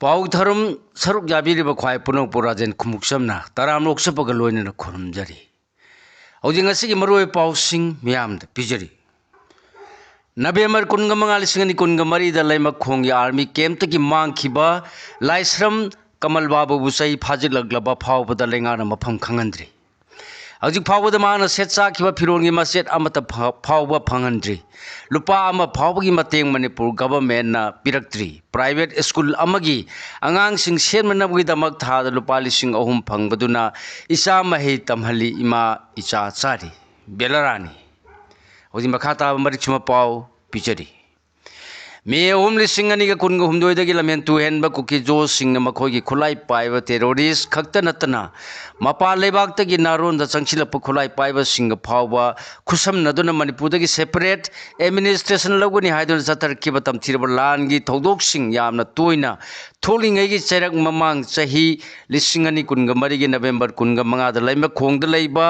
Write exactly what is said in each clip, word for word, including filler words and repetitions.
ꯄꯥꯎ ꯊꯧꯔꯝ ꯁꯔꯨꯛ ꯌꯥꯕꯤꯔꯤꯕ ꯈ꯭ꯋꯥꯏ ꯄꯨꯝꯅꯃꯛꯄꯨ ꯔꯥꯖꯦꯟ ꯈꯨꯃꯨꯛꯆꯝꯅ ꯇꯔꯥꯝꯅ ꯑꯣꯛꯆꯕꯒ ꯂꯣꯏꯅꯅ ꯈꯨꯔꯨꯝꯖꯔꯤ꯫ ꯍꯧꯖꯤꯛ ꯉꯁꯤꯒꯤ ꯃꯔꯨꯑꯣꯏꯕ ꯄꯥꯎꯁꯤꯡ ꯃꯤꯌꯥꯝꯗ ꯄꯤꯖꯔꯤ꯫ ꯅꯕꯦꯝꯕꯔ ꯀꯨꯟꯒ ꯃꯉꯥ, ꯂꯤꯁꯤꯡ ꯑꯅꯤ ꯀꯨꯟꯒ ꯃꯔꯤꯗ ꯂꯩꯃꯈꯣꯡꯒꯤ ꯑꯥꯔꯃꯤ ꯀꯦꯝꯞꯇꯒꯤ ꯃꯥꯡꯈꯤꯕ ꯂꯥꯏꯁ꯭ꯔꯝ ꯀꯃꯜ ꯕꯥꯕꯨꯕꯨ ꯆꯍꯤ ꯐꯥꯖꯤꯜꯂꯛꯂꯕ ꯐꯥꯎꯕꯗ ꯂꯩꯉꯥꯛꯅ ꯃꯐꯝ ꯈꯪꯍꯟꯗ꯭ꯔꯤ꯫ ꯍꯧꯖꯤꯛ ꯐꯥꯎꯕꯗ ꯃꯍꯥꯛꯅ ꯁꯦꯠ ꯆꯥꯈꯤꯕ ꯐꯤꯔꯣꯜꯒꯤ ꯃꯆꯦꯠ ꯑꯃꯠꯇ ꯐ-, ꯐꯥꯎꯕ ꯐꯪꯍꯟꯗ꯭ꯔꯤ꯫ ꯂꯨꯄꯥ ꯑꯃ ꯐꯥꯎꯕꯒꯤ ꯃꯇꯦꯡ ꯃꯅꯤꯄꯨꯔ ꯒꯚꯔꯟꯃꯦꯟꯠꯅ ꯄꯤꯔꯛꯇ꯭ꯔꯤ꯫ ꯄ꯭ꯔꯥꯏꯚꯦꯠ ꯁ꯭ꯀꯨꯜ ꯑꯃꯒꯤ ꯑꯉꯥꯡꯁꯤꯡ ꯁꯦꯝꯅꯅꯕꯒꯤꯗꯃꯛ ꯊꯥꯗ ꯂꯨꯄꯥ ꯂꯤꯁꯤꯡ ꯑꯍꯨꯝ ꯐꯪꯕꯗꯨꯅ ꯏꯆꯥ ꯃꯍꯩ ꯇꯝꯍꯜꯂꯤ, ꯏꯃꯥ ꯏꯆꯥ ꯆꯥꯔꯤ꯫ ꯕꯦꯂꯥꯔꯥꯅꯤ꯫ ꯍꯧꯖꯤꯛ ꯃꯈꯥ ꯇꯥꯕ ꯃꯔꯤꯛꯁꯤꯃ ꯄꯥꯎ ꯄꯤꯖꯔꯤ꯫ ꯃꯦ ꯑꯍꯨꯝ, ꯂꯤꯁꯤꯡ ꯑꯅꯤꯒ ꯀꯨꯟꯒ ꯍꯨꯝꯗꯣꯏꯗꯒꯤ ꯂꯝꯍꯦꯟ ꯇꯨꯍꯦꯟꯕ ꯀꯨꯀꯤ ꯖꯣꯁꯤꯡꯅ ꯃꯈꯣꯏꯒꯤ ꯈꯨꯠꯂꯥꯏ ꯄꯥꯏꯕ ꯇꯦꯔꯣꯔꯤꯁ ꯈꯛꯇ ꯅꯠꯇꯅ ꯃꯄꯥꯟ ꯂꯩꯕꯥꯛꯇꯒꯤ ꯅꯥꯔꯣꯟꯗ ꯆꯪꯁꯤꯜꯂꯛꯄ ꯈꯨꯠꯂꯥꯏ ꯄꯥꯏꯕꯁꯤꯡꯒ ꯐꯥꯎꯕ ꯈꯨꯠꯁꯝꯅꯗꯨꯅ ꯃꯅꯤꯄꯨꯔꯗꯒꯤ ꯁꯦꯄꯔꯦꯠ ꯑꯦꯗꯃꯤꯅꯤꯁꯇ꯭ꯔꯦꯁꯟ ꯂꯧꯒꯅꯤ ꯍꯥꯏꯗꯨꯅ ꯆꯠꯊꯔꯛꯈꯤꯕ ꯇꯝꯊꯤꯔꯕ ꯂꯥꯟꯒꯤ ꯊꯧꯗꯣꯛꯁꯤꯡ ꯌꯥꯝꯅ ꯇꯣꯏꯅ ꯊꯣꯛꯂꯤꯉꯩꯒꯤ ꯆꯩꯔꯛ ꯃꯃꯥꯡ ꯆꯍꯤ ꯂꯤꯁꯤꯡ ꯑꯅꯤ ꯀꯨꯟꯒ ꯃꯔꯤꯒꯤ ꯅꯕꯦꯝꯕꯔ ꯀꯨꯟꯒ ꯃꯉꯥꯗ ꯂꯩꯃꯈꯣꯡꯗ ꯂꯩꯕ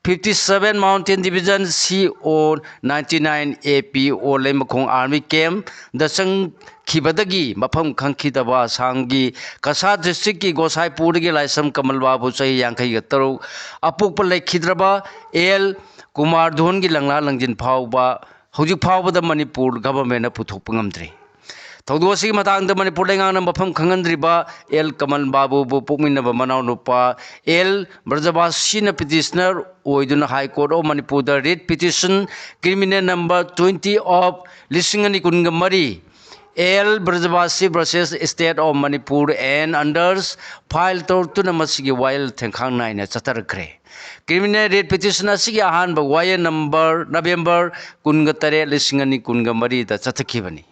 fifty seven Mountain Division C O ninety nine A P O ꯂꯩꯃꯈꯣꯡ ꯑꯥꯔꯃꯤ ꯀꯦꯝꯞꯗ ꯆꯪꯈꯤꯕꯗꯒꯤ ꯃꯐꯝ ꯈꯪꯈꯤꯗꯕ ꯑꯁꯥꯝꯒꯤ ꯀꯁꯥꯔ ꯗꯤꯁꯇ꯭ꯔꯤꯛꯀꯤ ꯒꯣꯁꯥꯏꯄꯨꯔꯗꯒꯤ ꯂꯥꯏꯁ꯭ꯔꯝ ꯀꯃꯜ ꯕꯥꯕꯨ ꯆꯍꯤ ꯌꯥꯡꯈꯩꯒ ꯇꯔꯨꯛ, ꯑꯄꯣꯛꯄ ꯂꯩꯈꯤꯗ꯭ꯔꯕ ꯑꯦꯜ ꯀꯨꯃꯥꯔ ꯙꯣꯟꯒꯤ ꯂꯪꯂꯥ ꯂꯪꯖꯤꯟ ꯐꯥꯎꯕ ꯍꯧꯖꯤꯛ ꯐꯥꯎꯕꯗ ꯃꯅꯤꯄꯨꯔ ꯒꯚꯔꯟꯃꯦꯟꯠꯅ ꯄꯨꯊꯣꯛꯄ ꯉꯝꯗ꯭ꯔꯤ꯫ ꯊꯧꯗꯣꯛ ꯑꯁꯤꯒꯤ ꯃꯇꯥꯡꯗ ꯃꯅꯤꯄꯨꯔ ꯂꯩꯉꯥꯛꯅ ꯃꯐꯝ ꯈꯪꯍꯟꯗ꯭ꯔꯤꯕ ꯑꯦꯜ ꯀꯃꯜ ꯕꯥꯕꯨꯕꯨ ꯄꯣꯛꯃꯤꯟꯅꯕ ꯃꯅꯥꯎꯅꯨꯄꯥ ꯑꯦꯜ ꯕ꯭ꯔꯖꯕꯥꯁꯤꯅ ꯄꯤꯇꯤꯁꯅꯔ ꯑꯣꯏꯗꯨꯅ High Court of ꯃꯅꯤꯄꯨꯔꯗ writ petition criminal number twenty of ꯂꯤꯁꯤꯡ ꯑꯅꯤ ꯀꯨꯟꯒ ꯃꯔꯤ, L Brajabashi versus State of Manipur and others file ꯇꯧꯔꯛꯇꯨꯅ ꯃꯁꯤꯒꯤ ꯋꯥꯌꯦꯜ ꯊꯦꯡꯈꯥꯡ ꯅꯥꯏꯅ ꯆꯠꯊꯔꯛꯈ꯭ꯔꯦ꯫ ꯀ꯭ꯔꯤꯃꯤꯅꯦꯜ ꯔꯤꯠ ꯄꯤꯇꯤꯁꯟ ꯑꯁꯤꯒꯤ ꯑꯍꯥꯟꯕ ꯋꯥꯌꯦꯜ ꯅꯝꯕꯔ ꯅꯕꯦꯝꯕꯔ ꯀꯨꯟꯒ ꯇꯔꯦꯠ, ꯂꯤꯁꯤꯡ ꯑꯅꯤ ꯀꯨꯟꯒ ꯃꯔꯤꯗ ꯆꯠꯊꯈꯤꯕꯅꯤ꯫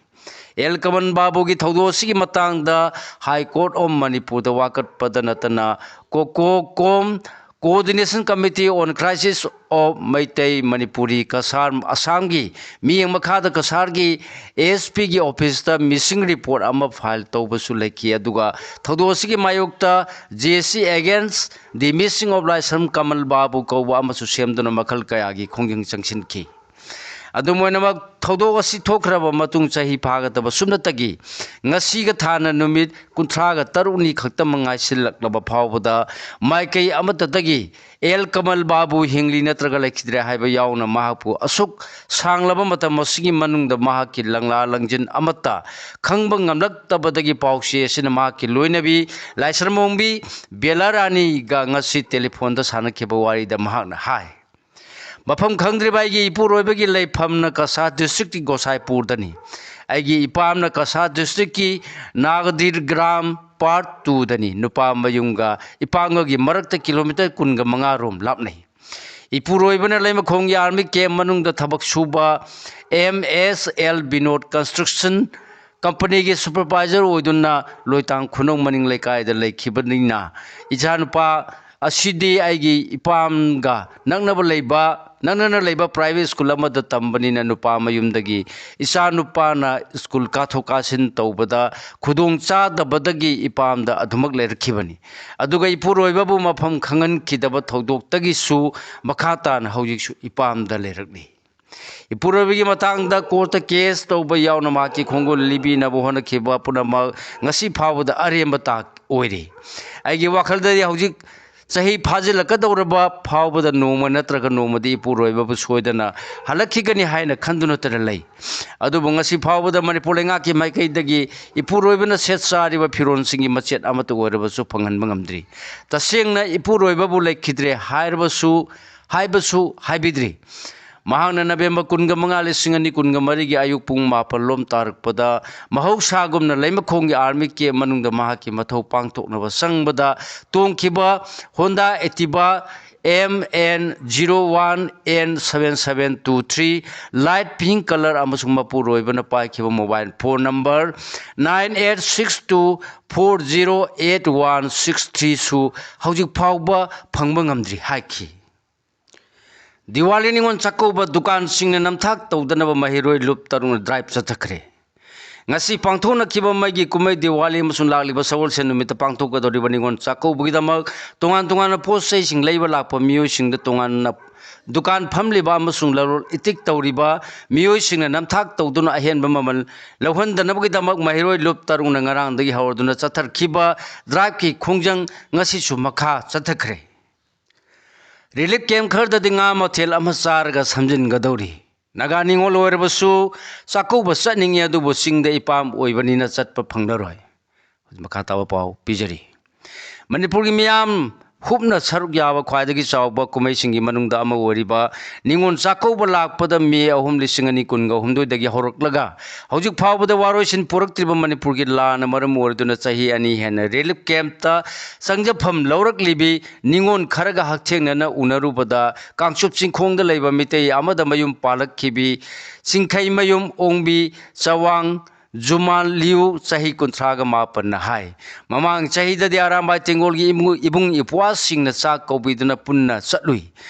ꯑꯦꯜ ꯀꯃꯜ ꯕꯥꯕꯨꯒꯤ ꯊꯧꯗꯣꯛ ꯑꯁꯤꯒꯤ ꯃꯇꯥꯡꯗ High Court of ꯃꯅꯤꯄꯨꯔꯗ ꯋꯥꯀꯠꯄꯗ ꯅꯠꯇꯅ COCOCOM, Coordination Committee on Crisis of Meitei Manipuri Cachar ꯑꯁꯥꯝꯒꯤ ꯃꯤꯠꯌꯦꯡ ꯃꯈꯥꯗ ꯀꯁꯥꯔꯒꯤ ꯑꯦꯁ ꯄꯤꯒꯤ ꯑꯣꯐꯤꯁꯇ ꯃꯤꯁꯤꯡ ꯔꯤꯄꯣꯔꯠ ꯑꯃ ꯐꯥꯏꯜ ꯇꯧꯕꯁꯨ ꯂꯩꯈꯤ꯫ ꯑꯗꯨꯒ ꯊꯧꯗꯣꯛ ꯑꯁꯤꯒꯤ ꯃꯥꯌꯣꯛꯇ J C Against the Missing of ꯂꯥꯏꯁ꯭ꯔꯝ ꯀꯃꯜ ꯕꯥꯕꯨ ꯀꯧꯕ ꯑꯃꯁꯨ ꯁꯦꯝꯗꯨꯅ ꯃꯈꯜ ꯀꯌꯥꯒꯤ ꯈꯣꯡꯖꯪ ꯆꯪꯁꯤꯟꯈꯤ꯫ ꯑꯗꯨꯝ ꯑꯣꯏꯅꯃꯛ, ꯊꯧꯗꯣꯛ ꯑꯁꯤ ꯊꯣꯛꯈ꯭ꯔꯕ ꯃꯇꯨꯡ ꯆꯍꯤ ꯐꯥꯒꯗꯕ ꯁꯨꯞꯅꯇꯒꯤ ꯉꯁꯤꯒ ꯊꯥꯅ ꯅꯨꯃꯤꯠ ꯀꯨꯟꯊ꯭ꯔꯥꯒ ꯇꯔꯨꯛꯅꯤ ꯈꯛꯇꯃꯛ ꯉꯥꯏꯁꯤꯜꯂꯛꯂꯕ ꯐꯥꯎꯕꯗ ꯃꯥꯏꯀꯩ ꯑꯃꯠꯇꯗꯒꯤ ꯑꯦꯜ ꯀꯃꯜ ꯕꯥꯕꯨ ꯍꯤꯡꯂꯤ ꯅꯠꯇ꯭ꯔꯒ ꯂꯩꯈꯤꯗ꯭ꯔꯦ ꯍꯥꯏꯕ ꯌꯥꯎꯅ ꯃꯍꯥꯛꯄꯨ ꯑꯁꯨꯛ ꯁꯥꯡꯂꯕ ꯃꯇꯝ ꯑꯁꯤꯒꯤ ꯃꯅꯨꯡꯗ ꯃꯍꯥꯛꯀꯤ ꯂꯪꯂꯥ ꯂꯪꯖꯤꯟ ꯑꯃꯠꯇ ꯈꯪꯕ ꯉꯝꯂꯛꯇꯕꯗꯒꯤ ꯄꯥꯎꯆꯦ ꯑꯁꯤꯅ ꯃꯍꯥꯛꯀꯤ ꯂꯣꯏꯅꯕꯤ ꯂꯥꯏꯁ꯭ꯔꯝꯃꯣꯡꯕꯤ ꯕꯦꯂꯥ ꯔꯥꯅꯤꯒ ꯉꯁꯤ ꯇꯦꯂꯤꯐꯣꯟꯗ ꯁꯥꯟꯅꯈꯤꯕ ꯋꯥꯔꯤꯗ ꯃꯍꯥꯛꯅ ꯍꯥꯏ, "ꯃꯐꯝ ꯈꯪꯗ꯭ꯔꯤꯕ ꯑꯩꯒꯤ ꯏꯄꯨꯔꯣꯏꯕꯒꯤ ꯂꯩꯐꯝꯅ ꯀꯁꯥꯔ ꯗꯤꯁꯇ꯭ꯔꯤꯛꯀꯤ ꯒꯣꯁꯥꯏꯄꯨꯔꯗꯅꯤ꯫ ꯑꯩꯒꯤ ꯏꯄꯥꯝꯅ ꯀꯁꯥꯔ ꯗꯤꯁꯇ꯭ꯔꯤꯛꯀꯤ ꯅꯥꯒꯗꯤꯔ ꯒ꯭ꯔꯥꯝ ꯄꯥꯔꯠ ꯇꯨꯗꯅꯤ꯫ ꯅꯨꯄꯥ ꯃꯌꯨꯝꯒ ꯏꯄꯥꯝꯒꯒꯤ ꯃꯔꯛꯇ ꯀꯤꯂꯣꯃꯤꯇꯔ ꯀꯨꯟꯒ ꯃꯉꯥ ꯔꯣꯝ ꯂꯥꯞꯅꯩ꯫ ꯏꯄꯨꯔꯣꯏꯕꯅ ꯂꯩꯃꯈꯣꯡꯒꯤ ꯑꯥꯔꯃꯤ ꯀꯦꯝ ꯃꯅꯨꯡꯗ ꯊꯕꯛ ꯁꯨꯕ ꯑꯦꯝ ꯑꯦꯁ ꯑꯦꯜ ꯕꯤꯅꯣꯗ ꯀꯟꯁꯇ꯭ꯔꯛꯁꯟ ꯀꯝꯄꯅꯤꯒꯤ ꯁꯨꯄꯔꯚꯥꯏꯖꯔ ꯑꯣꯏꯗꯨꯅ ꯂꯣꯏꯇꯥꯡ ꯈꯨꯅꯧ ꯃꯅꯤꯡ ꯂꯩꯀꯥꯏꯗ ꯂꯩꯈꯤꯕꯅꯤꯅ, ꯏꯆꯥꯅꯨꯄꯥ ꯑꯁꯤꯗꯤ ꯑꯩꯒꯤ ꯏꯄꯥꯝꯒ ꯅꯛꯅꯕ ꯂꯩꯕ, ꯅꯛꯅꯅ ꯂꯩꯕ ꯄ꯭ꯔꯥꯏꯚꯦꯠ ꯁ꯭ꯀꯨꯜ ꯑꯃꯗ ꯇꯝꯕꯅꯤꯅ ꯅꯨꯄꯥ ꯃꯌꯨꯝꯗꯒꯤ ꯏꯆꯥꯅꯨꯄꯥꯅ ꯁ꯭ꯀꯨꯜ ꯀꯥꯊꯣꯛ ꯀꯥꯁꯤꯟ ꯇꯧꯕꯗ ꯈꯨꯗꯣꯡ ꯆꯥꯗꯕꯗꯒꯤ ꯏꯄꯥꯝꯗ ꯑꯗꯨꯃꯛ ꯂꯩꯔꯛꯈꯤꯕꯅꯤ꯫ ꯑꯗꯨꯒ ꯏꯄꯨꯔꯣꯏꯕꯕꯨ ꯃꯐꯝ ꯈꯪꯍꯟꯈꯤꯗꯕ ꯊꯧꯗꯣꯛꯇꯒꯤꯁꯨ ꯃꯈꯥ ꯇꯥꯅ ꯍꯧꯖꯤꯛꯁꯨ ꯏꯄꯥꯝꯗ ꯂꯩꯔꯛꯂꯤ꯫ ꯏꯄꯨꯔꯣꯏꯕꯒꯤ ꯃꯇꯥꯡꯗ ꯀꯣꯔꯠꯇ ꯀꯦꯁ ꯇꯧꯕ ꯌꯥꯎꯅ ꯃꯍꯥꯛꯀꯤ ꯈꯣꯡꯒꯨꯜ ꯂꯤꯕꯤꯅꯕ ꯍꯣꯠꯅꯈꯤꯕ ꯄꯨꯝꯅꯃꯛ ꯉꯁꯤ ꯐꯥꯎꯕꯗ ꯑꯔꯦꯝꯕ ꯇꯥꯛ ꯑꯣꯏꯔꯤ꯫ ꯑꯩꯒꯤ ꯋꯥꯈꯜꯗꯗꯤ ꯍꯧꯖꯤꯛ ꯆꯍꯤ ꯐꯥꯖꯤꯜꯂꯛꯀꯗꯧꯔꯕ ꯐꯥꯎꯕꯗ ꯅꯣꯡꯃ ꯅꯠꯇ꯭ꯔꯒ ꯅꯣꯡꯃꯗꯤ ꯏꯄꯨꯔꯣꯏꯕꯕꯨ ꯁꯣꯏꯗꯅ ꯍꯜꯂꯛꯈꯤꯒꯅꯤ ꯍꯥꯏꯅ ꯈꯟꯗꯨꯅꯇꯅ ꯂꯩ꯫ ꯑꯗꯨꯕꯨ ꯉꯁꯤ ꯐꯥꯎꯕꯗ ꯃꯅꯤꯄꯨꯔ ꯂꯩꯉꯥꯛꯀꯤ ꯃꯥꯏꯀꯩꯗꯒꯤ ꯏꯄꯨꯔꯣꯏꯕꯅ ꯁꯦꯠ ꯆꯥꯔꯤꯕ ꯐꯤꯔꯣꯜꯁꯤꯡꯒꯤ ꯃꯆꯦꯠ ꯑꯃꯠꯇ ꯑꯣꯏꯔꯕꯁꯨ ꯐꯪꯍꯟꯕ ꯉꯝꯗ꯭ꯔꯤ꯫ ꯇꯁꯦꯡꯅ ꯏꯄꯨꯔꯣꯏꯕꯕꯨ ꯂꯩꯈꯤꯗ꯭ꯔꯦ ꯍꯥꯏꯔꯕꯁꯨ, ꯍꯥꯏꯕꯁꯨ ꯍꯥꯏꯕꯤꯗ꯭ꯔꯤ꯫ ꯃꯍꯥꯛꯅ ꯅꯕꯦꯝꯕꯔ ꯀꯨꯟꯒ ꯃꯉꯥ, ꯂꯤꯁꯤꯡ ꯑꯅꯤ ꯀꯨꯟꯒ ꯃꯔꯤꯒꯤ ꯑꯌꯨꯛ ꯄꯨꯡ ꯃꯥꯄꯜ ꯂꯣꯝ ꯇꯥꯔꯛꯄꯗ ꯃꯍꯧꯁꯥꯒꯨꯝꯅ ꯂꯩꯃꯈꯣꯡꯒꯤ ꯑꯥꯔꯃꯤ ꯀꯦꯝ ꯃꯅꯨꯡꯗ ꯃꯍꯥꯛꯀꯤ ꯃꯊꯧ ꯄꯥꯡꯊꯣꯛꯅꯕ ꯆꯪꯕꯗ ꯇꯣꯡꯈꯤꯕ Honda Activa M N zero one N seven seven two three light pink colour ꯑꯃꯁꯨꯡ ꯃꯄꯨꯔꯣꯏꯕꯅ ꯄꯥꯏꯈꯤꯕ mobile phone number nine eight six two four zero eight one six ꯊ꯭ꯔꯤꯁꯨ ꯍꯧꯖꯤꯛ ꯐꯥꯎꯕ ꯐꯪꯕ ꯉꯝꯗ꯭ꯔꯤ ꯍꯥꯏꯈꯤ꯫ ꯗꯤꯋꯥꯂꯤ ꯅꯤꯉꯣꯜ ꯆꯥꯛꯀꯧꯕ ꯗꯨꯀꯥꯟꯁꯤꯡꯅ ꯅꯝꯊꯥꯛ ꯇꯧꯗꯅꯕ ꯃꯍꯩꯔꯣꯏ ꯂꯨꯞ ꯇꯔꯨꯛꯅ ꯗ꯭ꯔꯥꯏꯚ ꯆꯠꯊꯈ꯭ꯔꯦ꯫ ꯉꯁꯤ ꯄꯥꯡꯊꯣꯛꯅꯈꯤꯕ ꯃꯩꯒꯤ ꯀꯨꯝꯍꯩ ꯗꯤꯋꯥꯂꯤ ꯑꯃꯁꯨꯡ ꯂꯥꯛꯂꯤꯕ ꯁꯒꯣꯜꯁꯦꯟ ꯅꯨꯃꯤꯠꯇ ꯄꯥꯡꯊꯣꯛꯀꯗꯧꯔꯤꯕ ꯅꯤꯉꯣꯜ ꯆꯥꯛꯀꯧꯕꯒꯤꯗꯃꯛ ꯇꯣꯉꯥꯟ ꯇꯣꯉꯥꯟꯕ ꯄꯣꯠ ꯆꯩꯁꯤꯡ ꯂꯩꯕ ꯂꯥꯛꯄ ꯃꯤꯑꯣꯏꯁꯤꯡꯗ ꯇꯣꯉꯥꯟꯅ ꯗꯨꯀꯥꯟ ꯐꯝꯂꯤꯕ ꯑꯃꯁꯨꯡ ꯂꯂꯣꯟ ꯏꯇꯤꯛ ꯇꯧꯔꯤꯕ ꯃꯤꯑꯣꯏꯁꯤꯡꯅ ꯅꯝꯊꯥꯛ ꯇꯧꯗꯨꯅ ꯑꯍꯦꯟꯕ ꯃꯃꯜ ꯂꯧꯍꯟꯗꯅꯕꯒꯤꯗꯃꯛ ꯃꯍꯩꯔꯣꯏ ꯂꯨꯞ ꯇꯔꯨꯛꯅ ꯉꯔꯥꯡꯗꯒꯤ ꯍꯧꯔꯗꯨꯅ ꯆꯠꯊꯔꯛꯈꯤꯕ ꯗ꯭ꯔꯥꯏꯚꯀꯤ ꯈꯣꯡꯖꯪ ꯉꯁꯤꯁꯨ ꯃꯈꯥ ꯆꯠꯊꯈ꯭ꯔꯦ꯫ ꯔꯤꯂꯤꯐ ꯀꯦꯝꯞ ꯈꯔꯗꯗꯤ ꯉꯥ ꯃꯊꯦꯜ ꯑꯃ ꯆꯥꯔꯒ ꯁꯝꯖꯤꯟꯒꯗꯧꯔꯤ꯫ ꯅꯥꯒꯥ ꯅꯤꯉꯣꯜ ꯑꯣꯏꯔꯕꯁꯨ ꯆꯥꯛꯀꯧꯕ ꯆꯠꯅꯤꯡꯉꯤ, ꯑꯗꯨꯕꯨ ꯆꯤꯡꯗ ꯏꯄꯥꯝ ꯑꯣꯏꯕꯅꯤꯅ ꯆꯠꯄ ꯐꯪꯂꯔꯣꯏ꯫ ꯃꯈꯥ ꯇꯥꯕ ꯄꯥꯎ ꯄꯤꯖꯔꯤ꯫ ꯃꯅꯤꯄꯨꯔꯒꯤ ꯃꯤꯌꯥꯝ ꯍꯨꯞꯅ ꯁꯔꯨꯛ ꯌꯥꯕ ꯈ꯭ꯋꯥꯏꯗꯒꯤ ꯆꯥꯎꯕ ꯀꯨꯝꯍꯩꯁꯤꯡꯒꯤ ꯃꯅꯨꯡꯗ ꯑꯃ ꯑꯣꯏꯔꯤꯕ ꯅꯤꯉꯣꯜ ꯆꯥꯛꯀꯧꯕ ꯂꯥꯛꯄꯗ ꯃꯦ ꯑꯍꯨꯝ, ꯂꯤꯁꯤꯡ ꯑꯅꯤ ꯀꯨꯟꯒ ꯍꯨꯝꯗꯣꯏꯗꯒꯤ ꯍꯧꯔꯛꯂꯒ ꯍꯧꯖꯤꯛ ꯐꯥꯎꯕꯗ ꯋꯥꯔꯣꯏꯁꯤꯟ ꯄꯨꯔꯛꯇ꯭ꯔꯤꯕ ꯃꯅꯤꯄꯨꯔꯒꯤ ꯂꯥꯟꯅ ꯃꯔꯝ ꯑꯣꯏꯔꯗꯨꯅ ꯆꯍꯤ ꯑꯅꯤ ꯍꯦꯟꯅ ꯔꯤꯂꯤꯐ ꯀꯦꯝꯞꯇ ꯆꯪꯖꯐꯝ ꯂꯧꯔꯛꯂꯤꯕꯤ ꯅꯤꯉꯣꯜ ꯈꯔꯒ ꯍꯛꯊꯦꯡꯅꯅ ꯎꯅꯔꯨꯕꯗ ꯀꯥꯡꯆꯨꯞ ꯆꯤꯡꯈꯣꯡꯗ ꯂꯩꯕ ꯃꯤꯇꯩ ꯑꯃꯗ ꯃꯌꯨꯝ ꯄꯥꯜꯂꯛꯈꯤꯕꯤ ꯆꯤꯡꯈꯩꯃꯌꯨꯝ ꯑꯣꯡꯕꯤ ꯆꯋꯥꯡ ꯖꯨꯃꯥꯟ ꯂꯤꯌꯨ, ꯆꯍꯤ ꯀꯨꯟꯊ꯭ꯔꯥꯒ ꯃꯥꯄꯟꯅ ꯍꯥꯏ, ꯃꯃꯥꯡ ꯆꯍꯤꯗꯗꯤ ꯑꯔꯥꯝꯕꯥꯏ ꯇꯦꯡꯒꯣꯜꯒꯤ ꯏꯃꯨ-, ꯏꯕꯨꯡ ꯏꯄ꯭ꯋꯥꯁꯤꯡꯅ ꯆꯥꯛ ꯀꯧꯕꯤꯗꯨꯅ ꯄꯨꯟꯅ ꯆꯠꯂꯨꯏ꯫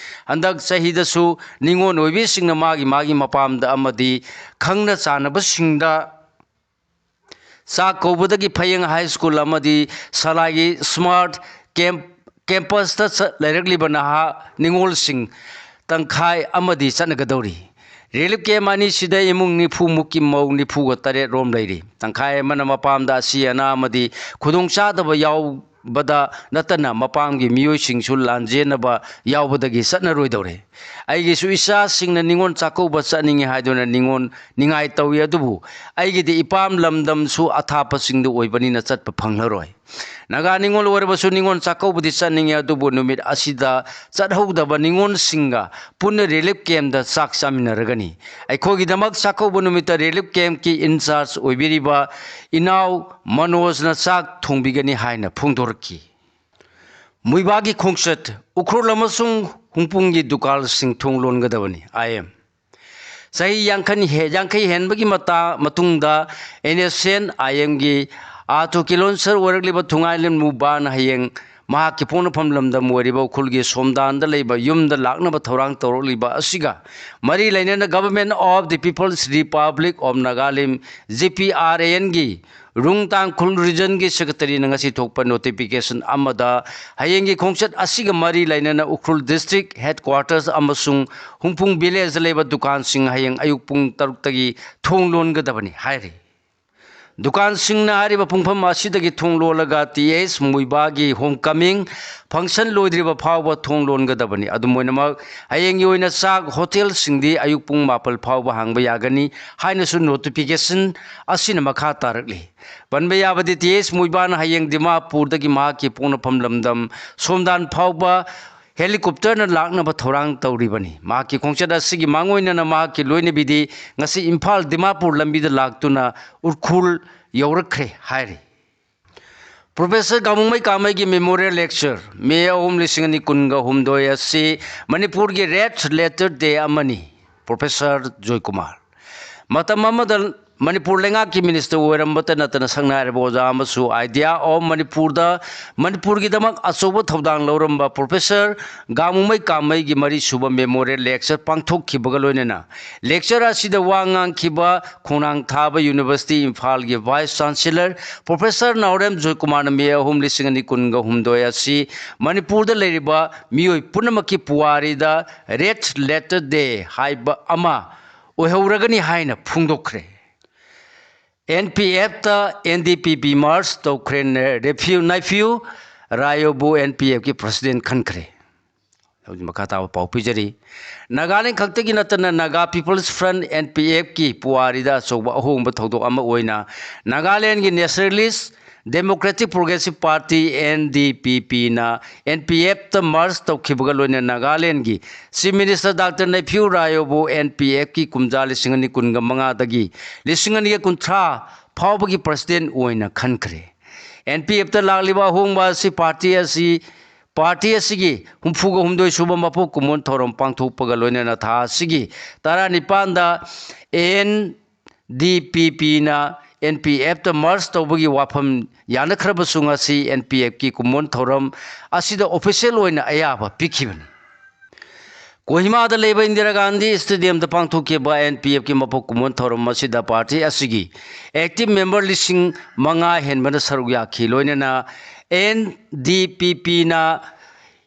ꯍꯟꯗꯛ ꯆꯍꯤꯗꯁꯨ ꯅꯤꯉꯣꯜ ꯑꯣꯏꯕꯤꯁꯤꯡꯅ ꯃꯥꯒꯤ ꯃꯥꯒꯤ ꯃꯄꯥꯝꯗ ꯑꯃꯗꯤ ꯈꯪꯅ ꯆꯥꯟꯅꯕꯁꯤꯡꯗ ꯆꯥꯛ ꯀꯧꯕꯗꯒꯤ ꯐꯌꯦꯡ ꯍꯥꯏ ꯁ꯭ꯀꯨꯜ ꯑꯃꯗꯤ ꯁꯂꯥꯏꯒꯤ ꯁ꯭ꯃꯥꯔꯠ ꯀꯦꯝꯞ-, ꯀꯦꯝꯄꯁꯇ ꯆꯠ-, ꯂꯩꯔꯛꯂꯤꯕ ꯅꯍꯥ ꯅꯤꯉꯣꯜꯁꯤꯡ ꯇꯪꯈꯥꯏ ꯑꯃꯗꯤ ꯆꯠꯅꯒꯗꯧꯔꯤ꯫ ꯔꯤꯂꯤꯐ ꯀꯦꯝꯞ ꯑꯅꯤꯁꯤꯗ ꯏꯃꯨꯡ ꯅꯤꯐꯨ ꯃꯨꯛꯀꯤ ꯃꯧ ꯅꯤꯐꯨꯒ ꯇꯔꯦꯠ ꯔꯣꯝ ꯂꯩꯔꯤ꯫ ꯇꯪꯈꯥꯏ ꯑꯃꯅ ꯃꯄꯥꯝꯗ ꯑꯁꯤ ꯑꯅꯥ ꯑꯃꯗꯤ ꯈꯨꯗꯣꯡꯆꯥꯗꯕ ꯌꯥꯎꯕꯗ ꯅꯠꯇꯅ ꯃꯄꯥꯝꯒꯤ ꯃꯤꯑꯣꯏꯁꯤꯡꯁꯨ ꯂꯥꯟꯖꯦꯟꯅꯕ ꯌꯥꯎꯕꯗꯒꯤ ꯆꯠꯅꯔꯣꯏꯗꯧꯔꯦ꯫ ꯑꯩꯒꯤꯁꯨ ꯏꯆꯥꯁꯤꯡꯅ ꯅꯤꯉꯣꯜ ꯆꯥꯛꯀꯧꯕ ꯆꯠꯅꯤꯡꯉꯤ ꯍꯥꯏꯗꯨꯅ ꯅꯤꯉꯣꯜ ꯅꯤꯡꯉꯥꯏ ꯇꯧꯏ, ꯑꯗꯨꯕꯨ ꯑꯩꯒꯤꯗꯤ ꯏꯄꯥꯝ ꯂꯝꯗꯝꯁꯨ ꯑꯊꯥꯞꯄꯁꯤꯡꯗ ꯑꯣꯏꯕꯅꯤꯅ ꯆꯠꯄ ꯐꯪꯂꯔꯣꯏ꯫ ꯅꯥꯒꯥ ꯅꯤꯉꯣꯜ ꯑꯣꯏꯔꯕꯁꯨ ꯅꯤꯉꯣꯜ ꯆꯥꯛꯀꯧꯕꯗꯤ ꯆꯠꯅꯤꯡꯉꯤ, ꯑꯗꯨꯕꯨ ꯅꯨꯃꯤꯠ ꯑꯁꯤꯗ ꯆꯠꯍꯧꯗꯕ ꯅꯤꯉꯣꯜꯁꯤꯡꯒ ꯄꯨꯟꯅ ꯔꯤꯂꯤꯐ ꯀꯦꯝꯞꯇ ꯆꯥꯛ ꯆꯥꯃꯤꯟꯅꯔꯒꯅꯤ꯫ ꯑꯩꯈꯣꯏꯒꯤꯗꯃꯛ ꯆꯥꯛꯀꯧꯕ ꯅꯨꯃꯤꯠꯇ ꯔꯤꯂꯤꯐ ꯀꯦꯝꯞꯀꯤ ꯏꯟꯆꯥꯔꯖ ꯑꯣꯏꯕꯤꯔꯤꯕ ꯏꯅꯥꯎ ꯃꯅꯣꯖꯅ ꯆꯥꯛ ꯊꯣꯡꯕꯤꯒꯅꯤ ꯍꯥꯏꯅ ꯐꯣꯡꯗꯣꯔꯛꯈꯤ꯫ ꯃꯨꯏꯕꯥꯒꯤ ꯈꯣꯡꯆꯠ, ꯎꯈ꯭ꯔꯨꯜ ꯑꯃꯁꯨꯡ ꯍꯨꯡꯄꯨꯡꯒꯤ ꯗꯨꯀꯥꯟꯁꯤꯡ ꯊꯣꯡ ꯂꯣꯟꯒꯗꯕꯅꯤ, ꯑꯥꯏ ꯑꯦꯝ꯫ ꯆꯍꯤ ꯌꯥꯡꯈꯩ ꯍꯦ-, ꯌꯥꯡꯈꯩ ꯍꯦꯟꯕꯒꯤ ꯃꯇꯥ-, ꯃꯇꯨꯡꯗ ꯑꯦꯟ ꯑꯦꯁ ꯑꯦꯟ ꯑꯥꯏ ꯑꯦꯝꯒꯤ ꯑꯥꯇꯣ ꯀꯤꯂꯣꯟꯁꯔ ꯑꯣꯏꯔꯛꯂꯤꯕ ꯊꯨꯡꯉꯥꯏꯂꯦꯟ ꯃꯨꯕꯥꯅ ꯍꯌꯦꯡ ꯃꯍꯥꯛꯀꯤ ꯄꯣꯛꯅꯐꯝ ꯂꯝꯗꯝ ꯑꯣꯏꯔꯤꯕ ꯎꯈ꯭ꯔꯨꯜꯒꯤ ꯁꯣꯝꯗꯥꯟꯗ ꯂꯩꯕ ꯌꯨꯝꯗ ꯂꯥꯛꯅꯕ ꯊꯧꯔꯥꯡ ꯇꯧꯔꯛꯂꯤꯕ ꯑꯁꯤꯒ ꯃꯔꯤ ꯂꯩꯅꯅ Government of the People's Republic of Nagaland, G P R A N ꯒꯤ ꯔꯨꯡ ꯇꯥꯡꯈꯨꯜ ꯔꯤꯖꯟꯒꯤ ꯁꯦꯀ꯭ꯔꯦꯇꯔꯤꯅ ꯉꯁꯤ ꯊꯣꯛꯄ ꯅꯣꯇꯤꯐꯤꯀꯦꯁꯟ ꯑꯃꯗ ꯍꯌꯦꯡꯒꯤ ꯈꯣꯡꯆꯠ ꯑꯁꯤꯒ ꯃꯔꯤ ꯂꯩꯅꯅ ꯎꯈ꯭ꯔꯨꯜ ꯗꯤꯁꯇ꯭ꯔꯤꯛ ꯍꯦꯗꯀ꯭ꯋꯥꯔꯇꯔꯁ ꯑꯃꯁꯨꯡ ꯍꯨꯝꯐꯨꯡ ꯚꯤꯂꯦꯖꯗ ꯂꯩꯕ ꯗꯨꯀꯥꯟꯁꯤꯡ ꯍꯌꯦꯡ ꯑꯌꯨꯛ ꯄꯨꯡ ꯇꯔꯨꯛꯇꯒꯤ ꯊꯣꯡ ꯂꯣꯟꯒꯗꯕꯅꯤ ꯍꯥꯏꯔꯤ꯫ ꯗꯨꯀꯥꯟꯁꯤꯡꯅ ꯍꯥꯏꯔꯤꯕ ꯄꯨꯡꯐꯝ ꯑꯁꯤꯗꯒꯤ ꯊꯣꯡ ꯂꯣꯜꯂꯒ ꯇꯤ ꯑꯦꯁ ꯃꯨꯏꯕꯥꯒꯤ ꯍꯣꯝ ꯀꯃꯤꯡ ꯐꯪꯁꯟ ꯂꯣꯏꯗ꯭ꯔꯤꯕ ꯐꯥꯎꯕ ꯊꯣꯡ ꯂꯣꯟꯒꯗꯕꯅꯤ꯫ ꯑꯗꯨꯝ ꯑꯣꯏꯅꯃꯛ, ꯍꯌꯦꯡꯒꯤ ꯑꯣꯏꯅ ꯆꯥꯛ ꯍꯣꯇꯦꯜꯁꯤꯡꯗꯤ ꯑꯌꯨꯛ ꯄꯨꯡ ꯃꯥꯄꯜ ꯐꯥꯎꯕ ꯍꯥꯡꯕ ꯌꯥꯒꯅꯤ ꯍꯥꯏꯅꯁꯨ ꯅꯣꯇꯤꯐꯤꯀꯦꯁꯟ ꯑꯁꯤꯅ ꯃꯈꯥ ꯇꯥꯔꯛꯂꯤ꯫ ꯄꯟꯕ ꯌꯥꯕꯗꯤ, ꯇꯤ ꯑꯦꯁ ꯃꯨꯏꯕꯥꯅ ꯍꯌꯦꯡ ꯗꯤꯃꯥꯄꯨꯔꯗꯒꯤ ꯃꯍꯥꯛꯀꯤ ꯄꯣꯛꯅꯐꯝ ꯂꯝꯗꯝ ꯁꯣꯝꯗꯥꯟ ꯐꯥꯎꯕ ꯍꯦꯂꯤꯀꯣꯞꯇꯔꯅ ꯂꯥꯛꯅꯕ ꯊꯧꯔꯥꯡ ꯇꯧꯔꯤꯕꯅꯤ꯫ ꯃꯍꯥꯛꯀꯤ ꯈꯣꯡꯆꯠ ꯑꯁꯤꯒꯤ ꯃꯥꯡꯑꯣꯏꯅꯅ ꯃꯍꯥꯛꯀꯤ ꯂꯣꯏꯅꯕꯤꯗꯤ ꯉꯁꯤ ꯏꯝꯐꯥꯜ ꯗꯤꯃꯥꯄꯨꯔ ꯂꯝꯕꯤꯗ ꯂꯥꯛꯇꯨꯅ ꯎꯈ꯭ꯔꯨꯜ ꯌꯧꯔꯛꯈ꯭ꯔꯦ ꯍꯥꯏꯔꯤ꯫ ꯄ꯭ꯔꯣꯐꯦꯁꯔ ꯒꯥꯃꯨꯃꯩ ꯀꯥꯃꯩꯒꯤ ꯃꯦꯃꯣꯔꯤꯌꯦꯜ ꯂꯦꯛꯆꯔ, ꯃꯦ ꯑꯍꯨꯝ, ꯂꯤꯁꯤꯡ ꯑꯅꯤ ꯀꯨꯟꯒ ꯍꯨꯝꯗꯣꯏ ꯑꯁꯤ ꯃꯅꯤꯄꯨꯔꯒꯤ ꯔꯦꯗ ꯂꯦꯇꯔ ꯗꯦ ꯑꯃꯅꯤ꯫ ꯄ꯭ꯔꯣꯐꯦꯁꯔ ꯖꯣꯏꯀꯨꯃꯥꯔ꯫ ꯃꯇꯝ ꯑꯃꯗ ꯃꯅꯤꯄꯨꯔ ꯂꯩꯉꯥꯛꯀꯤ ꯃꯤꯅꯤꯁꯇꯔ ꯑꯣꯏꯔꯝꯕꯇ ꯅꯠꯇꯅ ꯁꯛꯅ ꯍꯥꯏꯔꯕ ꯑꯣꯖꯥ ꯑꯃꯁꯨ Idea of ꯃꯅꯤꯄꯨꯔꯗ, ꯃꯅꯤꯄꯨꯔꯒꯤꯗꯃꯛ ꯑꯆꯧꯕ ꯊꯧꯗꯥꯡ ꯂꯧꯔꯝꯕ ꯄ꯭ꯔꯣꯐꯦꯁꯔ ꯒꯥꯃꯨꯃꯩ ꯀꯥꯃꯩꯒꯤ ꯃꯔꯤꯁꯨꯕ ꯃꯦꯃꯣꯔꯤꯌꯦꯜ ꯂꯦꯛꯆꯔ ꯄꯥꯡꯊꯣꯛꯈꯤꯕꯒ ꯂꯣꯏꯅꯅ ꯂꯦꯛꯆꯔ ꯑꯁꯤꯗ ꯋꯥ ꯉꯥꯡꯈꯤꯕ ꯈꯣꯡꯅꯥꯡ ꯊꯥꯕ ꯌꯨꯅꯤꯚꯔꯁꯤꯇꯤ ꯏꯝꯐꯥꯜꯒꯤ ꯚꯥꯏꯁ ꯆꯥꯟꯁꯦꯂꯔ ꯄ꯭ꯔꯣꯐꯦꯁꯔ ꯅꯥꯎꯔꯦꯝ ꯖꯣꯏꯀꯨꯃꯥꯔꯅ ꯃꯦ ꯑꯍꯨꯝ, ꯂꯤꯁꯤꯡ ꯑꯅꯤ ꯀꯨꯟꯒ ꯍꯨꯝꯗꯣꯏ ꯑꯁꯤ ꯃꯅꯤꯄꯨꯔꯗ ꯂꯩꯔꯤꯕ ꯃꯤꯑꯣꯏ ꯄꯨꯝꯅꯃꯛꯀꯤ ꯄꯨꯋꯥꯔꯤꯗ ꯔꯦꯗ ꯂꯦꯇꯔ ꯗꯦ ꯍꯥꯏꯕ ꯑꯃ ꯑꯣꯏꯍꯧꯔꯒꯅꯤ ꯍꯥꯏꯅ ꯐꯣꯡꯗꯣꯛꯈ꯭ꯔꯦ꯫ And P ꯑꯦꯐꯇ and D P P merge ꯇꯧꯈ꯭ꯔꯦ꯫ ꯅꯦꯐ꯭ꯌꯨ, ꯅꯥꯏꯐ꯭ꯌꯨ ꯔꯥꯌꯣꯕꯨ ꯑꯦꯟ ꯄꯤ ꯑꯦꯐꯀꯤ ꯄ꯭ꯔꯁꯤꯗꯦꯟ ꯈꯟꯈ꯭ꯔꯦ꯫ ꯍꯧꯖꯤꯛ ꯃꯈꯥ ꯇꯥꯕ ꯄꯥꯎ ꯄꯤꯖꯔꯤ꯫ ꯅꯥꯒꯥꯂꯦꯟ ꯈꯛꯇꯒꯤ ꯅꯠꯇꯅ Naga people's front, N P ꯑꯦꯐꯀꯤ ꯄꯨꯋꯥꯔꯤꯗ ꯑꯆꯧꯕ ꯑꯍꯣꯡꯕ ꯊꯧꯗꯣꯛ ꯑꯃ ꯑꯣꯏꯅ ꯅꯥꯒꯥꯂꯦꯟꯒꯤ nationalist democratic progressive party, N D P ꯄꯤꯅ ꯑꯦꯟ ꯄꯤ ꯑꯦꯐꯇ ꯃꯔꯖ ꯇꯧꯈꯤꯕꯒ ꯂꯣꯏꯅꯅ ꯅꯥꯒꯥꯂꯦꯟꯒꯤ ꯆꯤꯐ ꯃꯤꯅꯤꯁꯇꯔ ꯗꯥꯛꯇꯔ ꯅꯦꯐ꯭ꯌꯨ ꯔꯥꯌꯣꯕꯨ ꯑꯦꯟ ꯄꯤ ꯑꯦꯐꯀꯤ ꯀꯨꯝꯖꯥ ꯂꯤꯁꯤꯡ ꯑꯅꯤ ꯀꯨꯟꯒ ꯃꯉꯥꯗꯒꯤ ꯂꯤꯁꯤꯡ ꯑꯅꯤꯒ ꯀꯨꯟꯊ꯭ꯔꯥ ꯐꯥꯎꯕꯒꯤ ꯄ꯭ꯔꯁꯤꯗꯦꯟ ꯑꯣꯏꯅ ꯈꯟꯈ꯭ꯔꯦ꯫ ꯑꯦꯟ ꯄꯤ ꯑꯦꯐꯇ ꯂꯥꯛꯂꯤꯕ ꯑꯍꯣꯡꯕ ꯑꯁꯤ ꯄꯥꯔꯇꯤ ꯑꯁꯤ, ꯄꯥꯔꯇꯤ ꯑꯁꯤꯒꯤ ꯍꯨꯝꯐꯨꯒ ꯍꯨꯝꯗꯣꯏ ꯁꯨꯕ ꯃꯄꯣꯛ ꯀꯨꯝꯑꯣꯟ ꯊꯧꯔꯝ ꯄꯥꯡꯊꯣꯛꯄꯒ ꯂꯣꯏꯅꯅ ꯊꯥ ꯑꯁꯤꯒꯤ ꯇꯔꯥꯅꯤꯄꯥꯟꯗ ꯑꯦꯟ ꯗꯤ ꯄꯤ ꯄꯤꯅ ꯑꯦꯟ ꯄꯤ ꯑꯦꯐꯇ merge ꯇꯧꯕꯒꯤ ꯋꯥꯐꯝ ꯌꯥꯅꯈ꯭ꯔꯕꯁꯨ, ꯉꯁꯤ ꯑꯦꯟ ꯄꯤ ꯑꯦꯐꯀꯤ ꯀꯨꯝꯑꯣꯟ ꯊꯧꯔꯝ ꯑꯁꯤꯗ official ꯑꯣꯏꯅ ꯑꯌꯥꯕ ꯄꯤꯈꯤꯕꯅꯤ꯫ ꯀꯣꯍꯤꯃꯥꯗ ꯂꯩꯕ ꯏꯟꯗꯤꯔꯥ ꯒꯥꯟꯙꯤ ꯁ꯭ꯇꯦꯗꯤꯌꯝꯗ ꯄꯥꯡꯊꯣꯛꯈꯤꯕ ꯑꯦꯟ ꯄꯤ ꯑꯦꯐꯀꯤ ꯃꯄꯣꯛ ꯀꯨꯝꯑꯣꯟ ꯊꯧꯔꯝ ꯑꯁꯤꯗ ꯄꯥꯔꯇꯤ ꯑꯁꯤꯒꯤ active member ꯂꯤꯁꯤꯡ ꯃꯉꯥ ꯍꯦꯟꯕꯅ ꯁꯔꯨꯛ ꯌꯥꯈꯤ꯫ ꯂꯣꯏꯅꯅ ꯑꯦꯟ ꯗꯤ ꯄꯤ ꯄꯤꯅ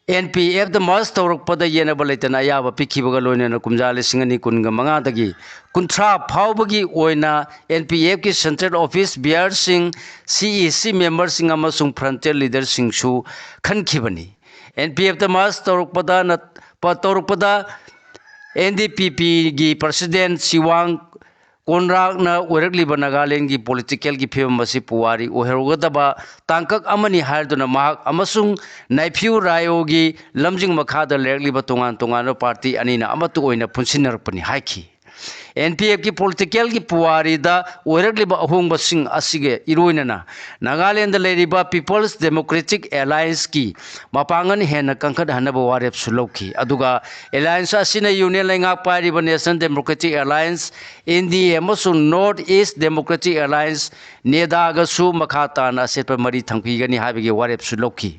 ꯑꯦꯟ ꯄꯤ ꯑꯦꯐꯇ merge ꯇꯧꯔꯛꯄꯗ ꯌꯦꯠꯅꯕ ꯂꯩꯇꯅ ꯑꯌꯥꯕ ꯄꯤꯈꯤꯕꯒ ꯂꯣꯏꯅꯅ ꯀꯨꯝꯖꯥ ꯂꯤꯁꯤꯡ ꯑꯅꯤ ꯀꯨꯟꯒ ꯃꯉꯥꯗꯒꯤ ꯀꯨꯟꯊ꯭ꯔꯥ ꯐꯥꯎꯕꯒꯤ ꯑꯣꯏꯅ ꯑꯦꯟ ꯄꯤ ꯑꯦꯐꯀꯤ central office bearerꯁꯤꯡ, ꯁꯤ ꯏ ꯁꯤ memberꯁꯤꯡ ꯑꯃꯁꯨꯡ frontier leaderꯁꯤꯡꯁꯨ ꯈꯟꯈꯤꯕꯅꯤ꯫ ꯑꯦꯟ ꯄꯤ ꯑꯦꯐꯇ merge ꯇꯧꯔꯛꯄꯗ ꯅ-, ꯄ-, ꯇꯧꯔꯛꯄꯗ ꯑꯦꯟ ꯗꯤ ꯄꯤ ꯄꯤꯒꯤ president ꯁꯤꯋꯥꯡ ꯀꯣꯟꯔꯥꯛꯅ ꯑꯣꯏꯔꯛꯂꯤꯕ ꯅꯥꯒꯥꯂꯦꯟꯒꯤ politicalꯒꯤ ꯐꯤꯕꯝ ꯑꯁꯤ ꯄꯨꯋꯥꯔꯤ ꯑꯣꯏꯍꯧꯒꯗꯕ ꯇꯥꯡꯀꯛ ꯑꯃꯅꯤ ꯍꯥꯏꯗꯨꯅ ꯃꯍꯥꯛ ꯑꯃꯁꯨꯡ ꯅꯥꯏꯐꯤꯌꯨ ꯔꯥꯏꯑꯣꯒꯤ ꯂꯝꯖꯤꯡ ꯃꯈꯥꯗ ꯂꯩꯔꯛꯂꯤꯕ ꯇꯣꯉꯥꯟ ꯇꯣꯉꯥꯟꯕ ꯄꯥꯔꯇꯤ ꯑꯅꯤꯅ ꯑꯃꯠꯇ ꯑꯣꯏꯅ ꯄꯨꯟꯁꯤꯟꯅꯔꯛꯄꯅꯤ ꯍꯥꯏꯈꯤ꯫ ꯑꯦꯟ ꯄꯤ ꯑꯦꯐꯀꯤ politicalꯒꯤ ꯄꯨꯋꯥꯔꯤꯗ ꯑꯣꯏꯔꯛꯂꯤꯕ ꯑꯍꯣꯡꯕꯁꯤꯡ ꯑꯁꯤꯒ ꯏꯔꯣꯏꯅꯅ ꯅꯥꯒꯥꯂꯦꯟꯗ ꯂꯩꯔꯤꯕ People's Democratic Allianceꯀꯤ ꯃꯄꯥꯡꯒꯜ ꯍꯦꯟꯅ ꯀꯟꯈꯠꯍꯟꯅꯕ ꯋꯥꯔꯦꯞꯁꯨ ꯂꯧꯈꯤ꯫ ꯑꯗꯨꯒ alliance ꯑꯁꯤꯅ union ꯂꯩꯉꯥꯛ ꯄꯥꯏꯔꯤꯕ National Democratic Alliance, N D A, ꯑꯃꯁꯨꯡ North East Democratic Alliance, ꯅꯦꯗꯥꯒꯁꯨ ꯃꯈꯥ ꯇꯥꯅ ꯑꯆꯦꯠꯄ ꯃꯔꯤ ꯊꯝꯈꯤꯒꯅꯤ ꯍꯥꯏꯕꯒꯤ ꯋꯥꯔꯦꯞꯁꯨ ꯂꯧꯈꯤ꯫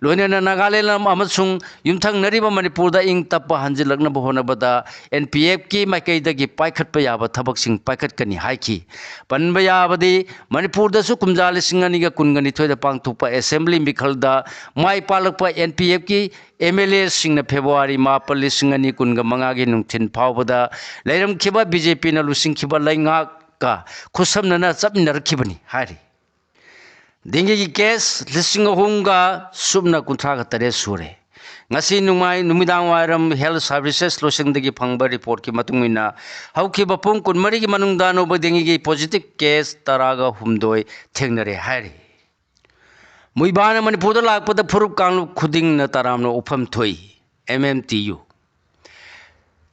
ꯂꯣꯏꯅꯅ ꯅꯥꯒꯥꯂꯦꯟ ꯑꯃꯁꯨꯡ ꯌꯨꯝꯊꯪꯅꯔꯤꯕ ꯃꯅꯤꯄꯨꯔꯗ ꯏꯪ ꯇꯞꯄ ꯍꯟꯖꯤꯜꯂꯛꯅꯕ ꯍꯣꯠꯅꯕꯗ ꯑꯦꯟ ꯄꯤ ꯑꯦꯐꯀꯤ ꯃꯥꯏꯀꯩꯗꯒꯤ ꯄꯥꯏꯈꯠꯄ ꯌꯥꯕ ꯊꯕꯛꯁꯤꯡ ꯄꯥꯏꯈꯠꯀꯅꯤ ꯍꯥꯏꯈꯤ꯫ ꯄꯟꯕ ꯌꯥꯕꯗꯤ, ꯃꯅꯤꯄꯨꯔꯗꯁꯨ ꯀꯨꯝꯖꯥ ꯂꯤꯁꯤꯡ ꯑꯅꯤꯒ ꯀꯨꯟꯒ ꯅꯤꯊꯣꯏꯗ ꯄꯥꯡꯊꯣꯛꯄ assembly ꯃꯤꯈꯜꯗ ꯃꯥꯏ ꯄꯥꯛꯂꯛꯄ ꯑꯦꯟ ꯄꯤ ꯑꯦꯐꯀꯤ ꯑꯦꯝ ꯑꯦꯜ ꯑꯦꯁꯤꯡꯅ ꯐꯦꯕ꯭ꯔꯨꯋꯥꯔꯤ ꯃꯥꯄꯜ, ꯂꯤꯁꯤꯡ ꯑꯅꯤ ꯀꯨꯟꯒ ꯃꯉꯥꯒꯤ ꯅꯨꯡꯊꯤꯜ ꯐꯥꯎꯕꯗ ꯂꯩꯔꯝꯈꯤꯕ ꯕꯤ ꯖꯦ ꯄꯤꯅ ꯂꯨꯆꯤꯡꯈꯤꯕ ꯂꯩꯉꯥꯛꯀ ꯈꯨꯠꯁꯝꯅꯅ ꯆꯠꯃꯤꯟꯅꯔꯛꯈꯤꯕꯅꯤ ꯍꯥꯏꯔꯤ꯫ ꯗꯦꯡꯒꯤꯒꯤ case ꯂꯤꯁꯤꯡ ꯑꯍꯨꯝꯒ ꯁꯨꯞꯅ ꯀꯨꯟꯊ꯭ꯔꯥꯒ ꯇꯔꯦꯠ ꯁꯨꯔꯦ꯫ ꯉꯁꯤ ꯅꯨꯡꯃꯥꯏ-, ꯅꯨꯃꯤꯗꯥꯡ ꯋꯥꯏꯔꯝ health services ꯂꯣꯏꯁꯪꯗꯒꯤ ꯐꯪꯕ reportꯀꯤ ꯃꯇꯨꯡ ꯏꯟꯅ, ꯍꯧꯈꯤꯕ ꯄꯨꯡ ꯀꯨꯟꯃꯔꯤꯒꯤ ꯃꯅꯨꯡꯗ ꯑꯅꯧꯕ ꯗꯦꯡꯒꯤꯒꯤ positive case ꯇꯔꯥꯒ ꯍꯨꯝꯗꯣꯏ ꯊꯦꯡꯅꯔꯦ ꯍꯥꯏꯔꯤ꯫ ꯃꯨꯏꯕꯥꯅ ꯃꯅꯤꯄꯨꯔꯗ ꯂꯥꯛꯄꯗ ꯐꯨꯔꯨꯞ ꯀꯥꯡꯂꯨꯞ ꯈꯨꯗꯤꯡꯅ ꯇꯔꯥꯝꯅ ꯑꯣꯛꯐꯝ ꯊꯣꯛꯏ, M M T U.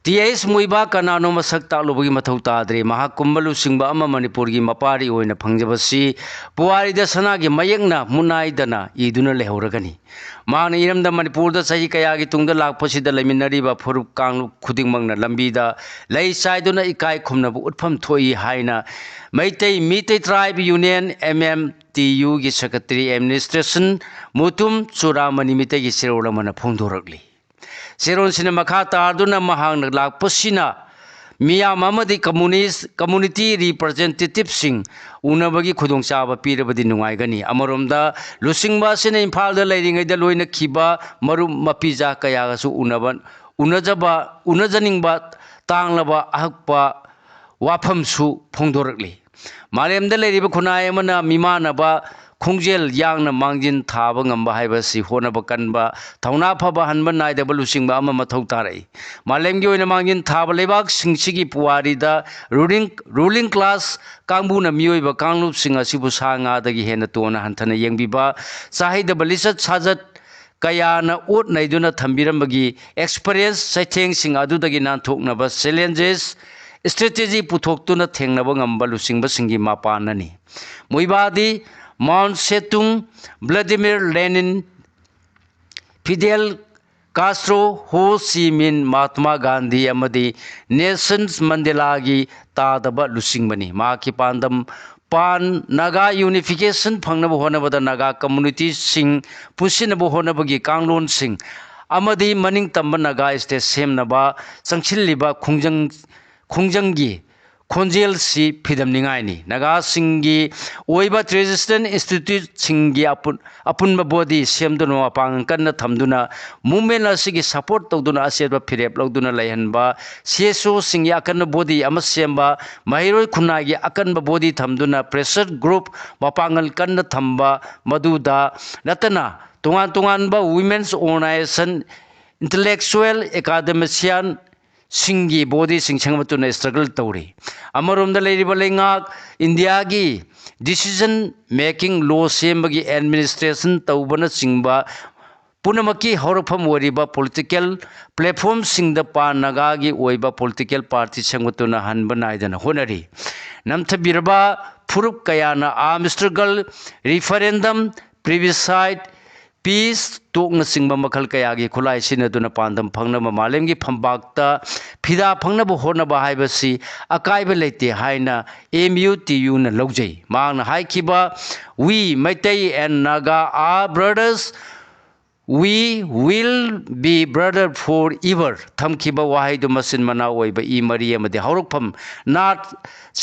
T H Muiba ꯀꯅꯥꯅꯣ ꯃꯁꯛ ꯇꯥꯛꯂꯨꯕꯒꯤ ꯃꯊꯧ ꯇꯥꯗ꯭ꯔꯦ꯫ ꯃꯍꯥꯛꯀꯨꯝꯕ ꯂꯨꯆꯤꯡꯕ ꯑꯃ ꯃꯅꯤꯄꯨꯔꯒꯤ ꯃꯄꯥꯔꯤ ꯑꯣꯏꯅ ꯐꯪꯖꯕꯁꯤ ꯄꯨꯋꯥꯔꯤꯗ ꯁꯅꯥꯒꯤ ꯃꯌꯦꯛꯅ ꯃꯨꯟꯅꯥꯏꯗꯅ ꯏꯗꯨꯅ ꯂꯩꯍꯧꯔꯒꯅꯤ꯫ ꯃꯍꯥꯛꯅ ꯏꯔꯝꯗꯝ ꯃꯅꯤꯄꯨꯔꯗ ꯆꯍꯤ ꯀꯌꯥꯒꯤ ꯇꯨꯡꯗ ꯂꯥꯛꯄꯁꯤꯗ ꯂꯩꯃꯤꯟꯅꯔꯤꯕ ꯐꯨꯔꯨꯞ ꯀꯥꯡꯂꯨꯞ ꯈꯨꯗꯤꯡꯃꯛꯅ ꯂꯝꯕꯤꯗ ꯂꯩ ꯆꯥꯏꯗꯨꯅ ꯏꯀꯥꯏ ꯈꯨꯝꯅꯕ ꯎꯠꯐꯝ ꯊꯣꯛꯏ ꯍꯥꯏꯅ ꯃꯩꯇꯩ ꯃꯤꯇꯩ ꯇ꯭ꯔꯥꯏꯕ ꯌꯨꯅꯤꯌꯟ, ꯑꯦꯝ ꯑꯦꯝ ꯇꯤ ꯌꯨꯒꯤ ꯁꯦꯀ꯭ꯔꯦꯇꯔꯤ ꯑꯦꯗꯃꯤꯅꯤꯁꯇ꯭ꯔꯦꯁꯟ ꯃꯨꯇꯨꯝ ꯆꯨꯔꯥꯃꯅꯤ ꯃꯤꯇꯩꯒꯤ ꯆꯦꯔꯣꯜ ꯑꯃꯅ ꯐꯣꯡꯗꯣꯔꯛꯂꯤ꯫ ꯆꯦꯔꯣꯜꯁꯤꯅ ꯃꯈꯥ ꯇꯥꯗꯨꯅ ꯃꯍꯥꯛꯅ ꯂꯥꯛꯄꯁꯤꯅ ꯃꯤꯌꯥꯝ ꯑꯃꯗꯤ ꯀꯝꯃꯨꯅꯤꯁ, ꯀꯝꯃꯨꯅꯤꯇꯤ ꯔꯤꯄ꯭ꯔꯖꯦꯟꯇꯦꯇꯤꯚꯁꯤꯡ ꯎꯅꯕꯒꯤ ꯈꯨꯗꯣꯡꯆꯥꯕ ꯄꯤꯔꯕꯗꯤ ꯅꯨꯡꯉꯥꯏꯒꯅꯤ꯫ ꯑꯃꯔꯣꯝꯗ ꯂꯨꯆꯤꯡꯕ ꯑꯁꯤꯅ ꯏꯝꯐꯥꯜꯗ ꯂꯩꯔꯤꯉꯩꯗ ꯂꯣꯏꯅꯈꯤꯕ ꯃꯔꯨꯞ ꯃꯄꯤꯖꯥ ꯀꯌꯥꯒꯁꯨ ꯎꯅꯕ, ꯎꯅꯖꯕ, ꯎꯅꯖꯅꯤꯡꯕ ꯇꯥꯡꯂꯕ ꯑꯍꯛꯄ ꯋꯥꯐꯝꯁꯨ ꯐꯣꯡꯗꯣꯔꯛꯂꯤ꯫ ꯃꯥꯂꯦꯝꯗ ꯂꯩꯔꯤꯕ ꯈꯨꯟꯅꯥꯏ ꯑꯃꯅ ꯃꯤꯃꯥꯟꯅꯕ ꯈꯣꯡꯖꯦꯜ ꯌꯥꯡꯅ ꯃꯥꯡꯖꯤꯟ ꯊꯥꯕ ꯉꯝꯕ ꯍꯥꯏꯕꯁꯤ ꯍꯣꯠꯅꯕ ꯀꯟꯕ, ꯊꯧꯅꯥ ꯐꯕ, ꯍꯟꯕ ꯅꯥꯏꯗꯕ ꯂꯨꯆꯤꯡꯕ ꯑꯃ ꯃꯊꯧ ꯇꯥꯔꯛꯏ꯫ ꯃꯥꯂꯦꯝꯒꯤ ꯑꯣꯏꯅ ꯃꯥꯡꯖꯤꯟ ꯊꯥꯕ ꯂꯩꯕꯥꯛꯁꯤꯡꯁꯤꯒꯤ ꯄꯨꯋꯥꯔꯤꯗ ruling, ruling class ꯀꯥꯡꯕꯨꯅ ꯃꯤꯑꯣꯏꯕ ꯀꯥꯡꯂꯨꯞꯁꯤꯡ ꯑꯁꯤꯕꯨ ꯁꯥ ꯉꯥꯗꯒꯤ ꯍꯦꯟꯅ ꯇꯣꯟꯅ ꯍꯟꯊꯅ ꯌꯦꯡꯕꯤꯕ, ꯆꯥꯍꯩꯗꯕ ꯂꯤꯆꯠ ꯁꯥꯖꯠ ꯀꯌꯥꯅ ꯑꯣꯠ ꯅꯩꯗꯨꯅ ꯊꯝꯕꯤꯔꯝꯕꯒꯤ experience ꯆꯩꯊꯦꯡꯁꯤꯡ ꯑꯗꯨꯗꯒꯤ ꯅꯥꯟꯊꯣꯛꯅꯕ challenges strategy ꯄꯨꯊꯣꯛꯇꯨꯅ ꯊꯦꯡꯅꯕ ꯉꯝꯕ ꯂꯨꯆꯤꯡꯕꯁꯤꯡꯒꯤ ꯃꯄꯥꯟꯅꯅꯤ꯫ ꯃꯨꯏꯕꯥꯗꯤ ꯃꯥꯎꯟ ꯁꯦꯇꯨꯡ, ꯚ꯭ꯂꯥꯗꯤꯃꯤꯔ ꯂꯦꯅꯤꯟ, ꯐꯤꯗꯦꯜ ꯀꯥꯁꯇ꯭ꯔꯣ, ꯍꯣ ꯆꯤ ꯃꯤꯟ, ꯃꯍꯥꯠꯃꯥ ꯒꯥꯟꯙꯤ ꯑꯃꯗꯤ ꯅꯦꯜꯁꯟ ꯃꯟꯗꯦꯂꯥꯒꯤ ꯇꯥꯗꯕ ꯂꯨꯆꯤꯡꯕꯅꯤ꯫ ꯃꯍꯥꯛꯀꯤ ꯄꯥꯟꯗꯝ ꯄꯥꯟ ꯅꯥꯒꯥ unification ꯐꯪꯅꯕ ꯍꯣꯠꯅꯕꯗ ꯅꯥꯒꯥ ꯀꯝꯃꯨꯅꯤꯇꯤꯁꯤꯡ ꯄꯨꯟꯁꯤꯟꯅꯕ ꯍꯣꯠꯅꯕꯒꯤ ꯀꯥꯡꯂꯣꯟꯁꯤꯡ ꯑꯃꯗꯤ ꯃꯅꯤꯡ ꯇꯝꯕ ꯅꯥꯒꯥ state ꯁꯦꯝꯅꯕ ꯆꯪꯁꯤꯜꯂꯤꯕ ꯈꯣꯡꯖꯪ, ꯈꯣꯡꯖꯪꯒꯤ ꯈꯣꯟꯖꯦꯜꯁꯤ ꯐꯤꯗꯝꯅꯤꯡꯉꯥꯏꯅꯤ꯫ ꯅꯥꯒꯥꯁꯤꯡꯒꯤ ꯑꯣꯏꯕ traditional instituteꯁꯤꯡꯒꯤ ꯑꯄꯨꯟ-, ꯑꯄꯨꯟꯕ body ꯁꯦꯝꯗꯨꯅ ꯃꯄꯥꯡꯒꯜ ꯀꯟꯅ ꯊꯝꯗꯨꯅ movement ꯑꯁꯤꯒꯤ support ꯇꯧꯗꯨꯅ ꯑꯆꯦꯠꯄ ꯐꯤꯔꯦꯞ ꯂꯧꯗꯨꯅ ꯂꯩꯍꯟꯕ, C S Oꯁꯤꯡꯒꯤ ꯑꯀꯟꯕ body ꯑꯃ ꯁꯦꯝꯕ, ꯃꯍꯩꯔꯣꯏ ꯈꯨꯟꯅꯥꯏꯒꯤ ꯑꯀꯟꯕ body ꯊꯝꯗꯨꯅ pressure group ꯃꯄꯥꯡꯒꯜ ꯀꯟꯅ ꯊꯝꯕ, ꯃꯗꯨꯗ ꯅꯠꯇꯅ ꯇꯣꯉꯥꯟ ꯇꯣꯉꯥꯟꯕ women's organization, intellectual, academician ꯁꯤꯡꯒꯤ bodyꯁꯤꯡ ꯁꯦꯝꯒꯠꯇꯨꯅ struggle ꯇꯧꯔꯤ꯫ ꯑꯃꯔꯣꯝꯗ ꯂꯩꯔꯤꯕ ꯂꯩꯉꯥꯛ ꯏꯟꯗꯤꯌꯥꯒꯤ decision making law ꯁꯦꯝꯕꯒꯤ administration ꯇꯧꯕꯅꯆꯤꯡꯕ ꯄꯨꯝꯅꯃꯛꯀꯤ ꯍꯧꯔꯛꯐꯝ ꯑꯣꯏꯔꯤꯕ political platformꯁꯤꯡꯗ ꯄꯥꯟ ꯅꯥꯒꯥꯒꯤ ꯑꯣꯏꯕ political party ꯁꯦꯝꯒꯠꯇꯨꯅ ꯍꯟꯕ ꯅꯥꯏꯗꯅ ꯍꯣꯠꯅꯔꯤ꯫ ꯅꯝꯊꯕꯤꯔꯕ ꯐꯨꯔꯨꯞ ꯀꯌꯥꯅ arms struggle, referendum, plebiscite, peace talkꯅꯆꯤꯡꯕ ꯃꯈꯜ ꯀꯌꯥꯒꯤ ꯈꯨꯠꯂꯥꯏ ꯁꯤꯖꯤꯟꯅꯗꯨꯅ ꯄꯥꯟꯗꯝ ꯐꯪꯅꯕ ꯃꯥꯂꯦꯝꯒꯤ ꯐꯝꯕꯥꯛꯇ ꯐꯤꯗꯥ ꯐꯪꯅꯕ ꯍꯣꯠꯅꯕ ꯍꯥꯏꯕꯁꯤ ꯑꯀꯥꯏꯕ ꯂꯩꯇꯦ ꯍꯥꯏꯅ M U T Uꯅ ꯂꯧꯖꯩ꯫ ꯃꯍꯥꯛꯅ ꯍꯥꯏꯈꯤꯕ, "We Meitei and Naga are brothers, we will be brother forever" ꯊꯝꯈꯤꯕ ꯋꯥꯍꯩꯗꯨ ꯃꯆꯤꯟ ꯃꯅꯥꯎ ꯑꯣꯏꯕ ꯏ ꯃꯔꯤ ꯑꯃꯗꯤ ꯍꯧꯔꯛꯐꯝ, ꯅꯥꯠ,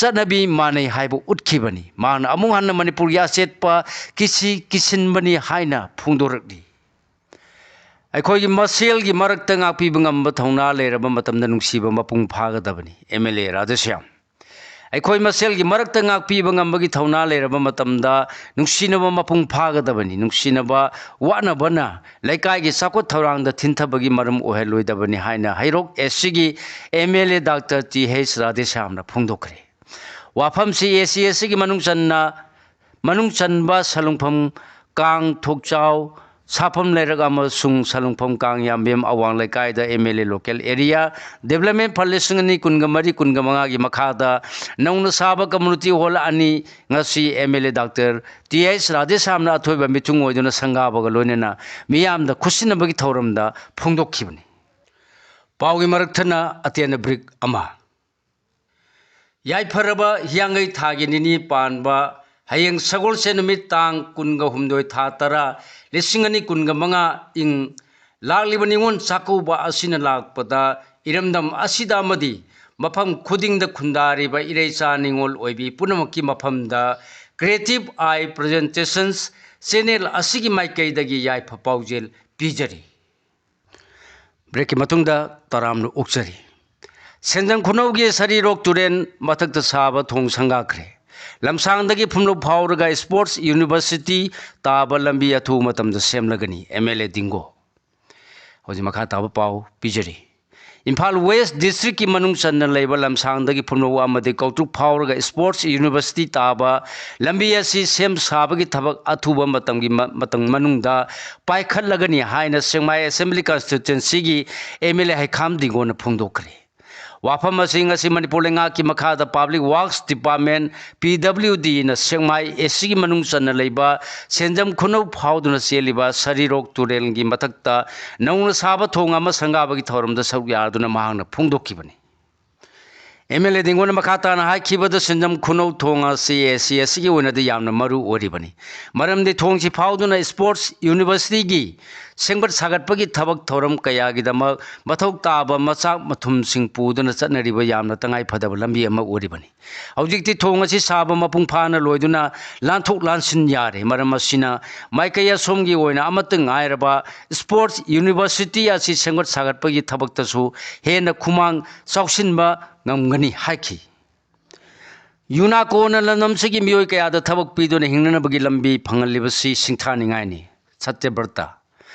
ꯆꯠꯅꯕꯤ ꯃꯥꯟꯅꯩ ꯍꯥꯏꯕ ꯎꯠꯈꯤꯕꯅꯤ꯫ ꯃꯍꯥꯛꯅ ꯑꯃꯨꯛ ꯍꯟꯅ ꯃꯅꯤꯄꯨꯔꯒꯤ ꯑꯆꯦꯠꯄ ꯀꯤꯁꯤ ꯀꯤꯁꯤꯟꯕꯅꯤ ꯍꯥꯏꯅ ꯐꯣꯡꯗꯣꯔꯛꯂꯤ꯫ ꯑꯩꯈꯣꯏꯒꯤ ꯃꯁꯦꯜꯒꯤ ꯃꯔꯛꯇ ꯉꯥꯛꯄꯤꯕ ꯉꯝꯕ ꯊꯧꯅꯥ ꯂꯩꯔꯕ ꯃꯇꯝꯗ ꯅꯨꯡꯁꯤꯕ ꯃꯄꯨꯡ ꯐꯥꯒꯗꯕꯅꯤ꯫ M L A Radheshyam. ꯑꯩꯈꯣꯏ ꯃꯁꯦꯜꯒꯤ ꯃꯔꯛꯇ ꯉꯥꯛꯄꯤꯕ ꯉꯝꯕꯒꯤ ꯊꯧꯅꯥ ꯂꯩꯔꯕ ꯃꯇꯝꯗ ꯅꯨꯡꯁꯤꯅꯕ ꯃꯄꯨꯡ ꯐꯥꯒꯗꯕꯅꯤ꯫ ꯅꯨꯡꯁꯤꯅꯕ ꯋꯥꯠꯅꯕꯅ ꯂꯩꯀꯥꯏꯒꯤ ꯆꯥꯎꯈꯠ ꯊꯧꯔꯥꯡꯗ ꯊꯤꯟꯊꯕꯒꯤ ꯃꯔꯝ ꯑꯣꯏꯍꯜꯂꯣꯏꯗꯕꯅꯤ ꯍꯥꯏꯅ ꯍꯩꯔꯣꯛ East ꯀꯤ M L A Doctor T H ꯔꯥꯙꯦꯁ꯭ꯌꯥꯝꯅ ꯐꯣꯡꯗꯣꯛꯈ꯭ꯔꯦ꯫ ꯋꯥꯐꯝꯁꯤ A C East ꯀꯤ ꯃꯅꯨꯡ ꯆꯟꯅ, ꯃꯅꯨꯡ ꯆꯟꯕ ꯁꯂꯨꯡꯐꯝ ꯀꯥꯡ ꯊꯣꯛꯆꯥꯎ, ꯁꯥꯐꯝ ꯂꯩꯔꯛ ꯑꯃꯁꯨꯡ ꯁꯂꯨꯡꯐꯝ ꯀꯥꯡ ꯌꯥꯝꯕꯦꯝ ꯑꯋꯥꯡ ꯂꯩꯀꯥꯏꯗ M L A Local Area Development Fund ꯂꯤꯁꯤꯡ ꯑꯅꯤ ꯀꯨꯟꯒ ꯃꯔꯤ ꯀꯨꯟꯒ ꯃꯉꯥꯒꯤ ꯃꯈꯥꯗ ꯅꯧꯅ ꯁꯥꯕ community hall ꯑꯅꯤ ꯉꯁꯤ M L A Doctor T H ꯔꯥꯙꯦꯁ꯭ꯌꯥꯝꯅ ꯑꯊꯣꯏꯕ ꯃꯤꯊꯨꯡ ꯑꯣꯏꯗꯨꯅ ꯁꯪꯒꯥꯕꯒ ꯂꯣꯏꯅꯅ ꯃꯤꯌꯥꯝꯗ ꯈꯨꯠꯁꯤꯟꯅꯕꯒꯤ ꯊꯧꯔꯝꯗ ꯐꯣꯡꯗꯣꯛꯈꯤꯕꯅꯤ꯫ ꯄꯥꯎꯒꯤ ꯃꯔꯛ ꯊꯠꯅ ꯑꯇꯦꯟꯕ brief ꯑꯃ꯫ ꯌꯥꯏꯐꯔꯕ ꯍꯤꯌꯥꯡꯒꯩ ꯊꯥꯒꯤ ꯅꯤꯅꯤ ꯄꯥꯟꯕ ꯍꯌꯦꯡ ꯁꯒꯣꯜꯁꯦꯟ ꯅꯨꯃꯤꯠ ꯇꯥꯡ ꯀꯨꯟꯒ ꯍꯨꯝꯗꯣꯏ ꯊꯥ ꯇꯔꯥ ꯂꯤꯁꯤꯡ ꯑꯅꯤ ꯀꯨꯟꯒ ꯃꯉꯥ ꯏꯪ ꯂꯥꯛꯂꯤꯕ ꯅꯤꯉꯣꯜ ꯆꯥꯛꯀꯧꯕ ꯑꯁꯤꯅ ꯂꯥꯛꯄꯗ ꯏꯔꯝꯗꯝ ꯑꯁꯤꯗ ꯑꯃꯗꯤ ꯃꯐꯝ ꯈꯨꯗꯤꯡꯗ ꯈꯨꯟꯗꯥꯔꯤꯕ ꯏꯔꯩꯆꯥ ꯅꯤꯉꯣꯜ ꯑꯣꯏꯕꯤ ꯄꯨꯝꯅꯃꯛꯀꯤ ꯃꯐꯝꯗ Creative Eye Presentations channel ꯑꯁꯤꯒꯤ ꯃꯥꯏꯀꯩꯗꯒꯤ ꯌꯥꯏꯐ ꯄꯥꯎꯖꯦꯜ ꯄꯤꯖꯔꯤ꯫ Break ꯀꯤ ꯃꯇꯨꯡꯗ ꯇꯔꯥꯝꯅ ꯑꯣꯛꯆꯔꯤ꯫ ꯁꯦꯟꯖꯝ ꯈꯨꯅꯧꯒꯤ ꯁꯔꯤꯔꯣꯛ ꯇꯨꯔꯦꯟ ꯃꯊꯛꯇ ꯁꯥꯕ ꯊꯣꯡ ꯁꯪꯒꯥꯈ꯭ꯔꯦ꯫ ꯂꯝꯁꯥꯡꯗꯒꯤ ꯐꯨꯝꯂꯧ ꯐꯥꯎꯔꯒ Sports University ꯇꯥꯕ ꯂꯝꯕꯤ ꯑꯊꯨꯕ ꯃꯇꯝꯗ ꯁꯦꯝꯂꯒꯅꯤ, M L A ꯗꯤꯡꯒꯣ꯫ ꯍꯧꯖꯤꯛ ꯃꯈꯥ ꯇꯥꯕ ꯄꯥꯎ ꯄꯤꯖꯔꯤ꯫ ꯏꯝꯐꯥꯜ ꯋꯦꯁ ꯗꯤꯁꯇ꯭ꯔꯤꯛꯀꯤ ꯃꯅꯨꯡ ꯆꯟꯅ ꯂꯩꯕ ꯂꯝꯁꯥꯡꯗꯒꯤ ꯐꯨꯝꯂꯧ ꯑꯃꯗꯤ ꯀꯧꯇ꯭ꯔꯨꯛ ꯐꯥꯎꯔꯒ ꯏꯁꯄꯣꯔꯠꯁ ꯌꯨꯅꯤꯚꯔꯁꯤꯇꯤ ꯇꯥꯕ ꯂꯝꯕꯤ ꯑꯁꯤ ꯁꯦꯝ ꯁꯥꯕꯒꯤ ꯊꯕꯛ ꯑꯊꯨꯕ ꯃꯇꯝꯒꯤ ꯃ-, ꯃꯇꯝ ꯃꯅꯨꯡꯗ ꯄꯥꯏꯈꯠꯂꯒꯅꯤ ꯍꯥꯏꯅ ꯁꯦꯛꯃꯥꯏ ꯑꯦꯁꯦꯝꯕ꯭ꯂꯤ ꯀꯟꯁꯇꯤꯇ꯭ꯋꯦꯟꯁꯤꯒꯤ ꯑꯦꯝ ꯑꯦꯜ ꯑꯦ ꯍꯩꯈꯥꯝ ꯗꯤꯡꯒꯣꯅ ꯐꯣꯡꯗꯣꯛꯈ꯭ꯔꯦ꯫ ꯋꯥꯐꯝ ꯑꯁꯤ ꯉꯁꯤ ꯃꯅꯤꯄꯨꯔ ꯂꯩꯉꯥꯛꯀꯤ ꯃꯈꯥꯗ ꯄꯕ꯭ꯂꯤꯛ ꯋꯥꯔꯛꯁ ꯗꯤꯄꯥꯔꯠꯃꯦꯟ, ꯄꯤ ꯗꯕ꯭ꯂꯤꯎ ꯗꯤꯅ ꯁꯦꯛꯃꯥꯏ ꯑꯦꯁꯤꯒꯤ ꯃꯅꯨꯡ ꯆꯟꯅ ꯂꯩꯕ ꯁꯦꯟꯖꯝ ꯈꯨꯅꯧ ꯐꯥꯎꯗꯨꯅ ꯆꯦꯜꯂꯤꯕ ꯁꯔꯤꯔꯣꯛ ꯇꯨꯔꯦꯜꯒꯤ ꯃꯊꯛꯇ ꯅꯧꯅ ꯁꯥꯕ ꯊꯣꯡ ꯑꯃ ꯁꯪꯒꯥꯕꯒꯤ ꯊꯧꯔꯝꯗ ꯁꯔꯨꯛ ꯌꯥꯗꯨꯅ ꯃꯍꯥꯛꯅ ꯐꯣꯡꯗꯣꯛꯈꯤꯕꯅꯤ꯫ ꯑꯦꯝ ꯑꯦꯜ ꯑꯦ ꯗꯤꯡꯒꯣꯅ ꯃꯈꯥ ꯇꯥꯅ ꯍꯥꯏꯈꯤꯕꯗ ꯁꯦꯟꯖꯝ ꯈꯨꯅꯧ ꯊꯣꯡ ꯑꯁꯤ ꯑꯦ ꯁꯤ ꯑꯦꯁꯤꯒꯤ ꯑꯣꯏꯅꯗꯤ ꯌꯥꯝꯅ ꯃꯔꯨ ꯑꯣꯏꯔꯤꯕꯅꯤ꯫ ꯃꯔꯝꯗꯤ ꯊꯣꯡꯁꯤ ꯐꯥꯎꯗꯨꯅ ꯏꯁꯄꯣꯔꯠꯁ ꯌꯨꯅꯤꯚꯔꯁꯤꯇꯤꯒꯤ ꯁꯦꯝꯒꯠ ꯁꯥꯒꯠꯄꯒꯤ ꯊꯕꯛ ꯊꯧꯔꯝ ꯀꯌꯥꯒꯤꯗꯃꯛ ꯃꯊꯧ ꯇꯥꯕ ꯃꯆꯥꯛ ꯃꯊꯨꯝꯁꯤꯡ ꯄꯨꯗꯨꯅ ꯆꯠꯅꯔꯤꯕ ꯌꯥꯝꯅ ꯇꯉꯥꯏ ꯐꯗꯕ ꯂꯝꯕꯤ ꯑꯃ ꯑꯣꯏꯔꯤꯕꯅꯤ꯫ ꯍꯧꯖꯤꯛꯇꯤ ꯊꯣꯡ ꯑꯁꯤ ꯁꯥꯕ ꯃꯄꯨꯡ ꯐꯥꯅ ꯂꯣꯏꯗꯨꯅ ꯂꯥꯟꯊꯣꯛ ꯂꯥꯟꯁꯤꯟ ꯌꯥꯔꯦ꯫ ꯃꯔꯝ ꯑꯁꯤꯅ ꯃꯥꯏꯀꯩ ꯑꯁꯣꯝꯒꯤ ꯑꯣꯏꯅ ꯑꯃꯠꯇ ꯉꯥꯏꯔꯕ ꯏꯁꯄꯣꯔꯠꯁ ꯌꯨꯅꯤꯚꯔꯁꯤꯇꯤ ꯑꯁꯤ ꯁꯦꯝꯒꯠ ꯁꯥꯒꯠꯄꯒꯤ ꯊꯕꯛꯇꯁꯨ ꯍꯦꯟꯅ ꯈꯨꯃꯥꯡ ꯆꯥꯎꯁꯤꯟꯕ ꯉꯝꯒꯅꯤ ꯍꯥꯏꯈꯤ꯫ ꯌꯨꯅꯥꯀꯣꯅ ꯂꯝꯗꯝꯁꯤꯒꯤ ꯃꯤꯑꯣꯏ ꯀꯌꯥꯗ ꯊꯕꯛ ꯄꯤꯗꯨꯅ ꯍꯤꯡꯅꯅꯕꯒꯤ ꯂꯝꯕꯤ ꯐꯪꯍꯜꯂꯤꯕꯁꯤ ꯁꯤꯡꯊꯥꯅꯤꯡꯉꯥꯏꯅꯤ꯫ ꯁꯇ꯭ꯌꯕ꯭ꯔꯇ꯫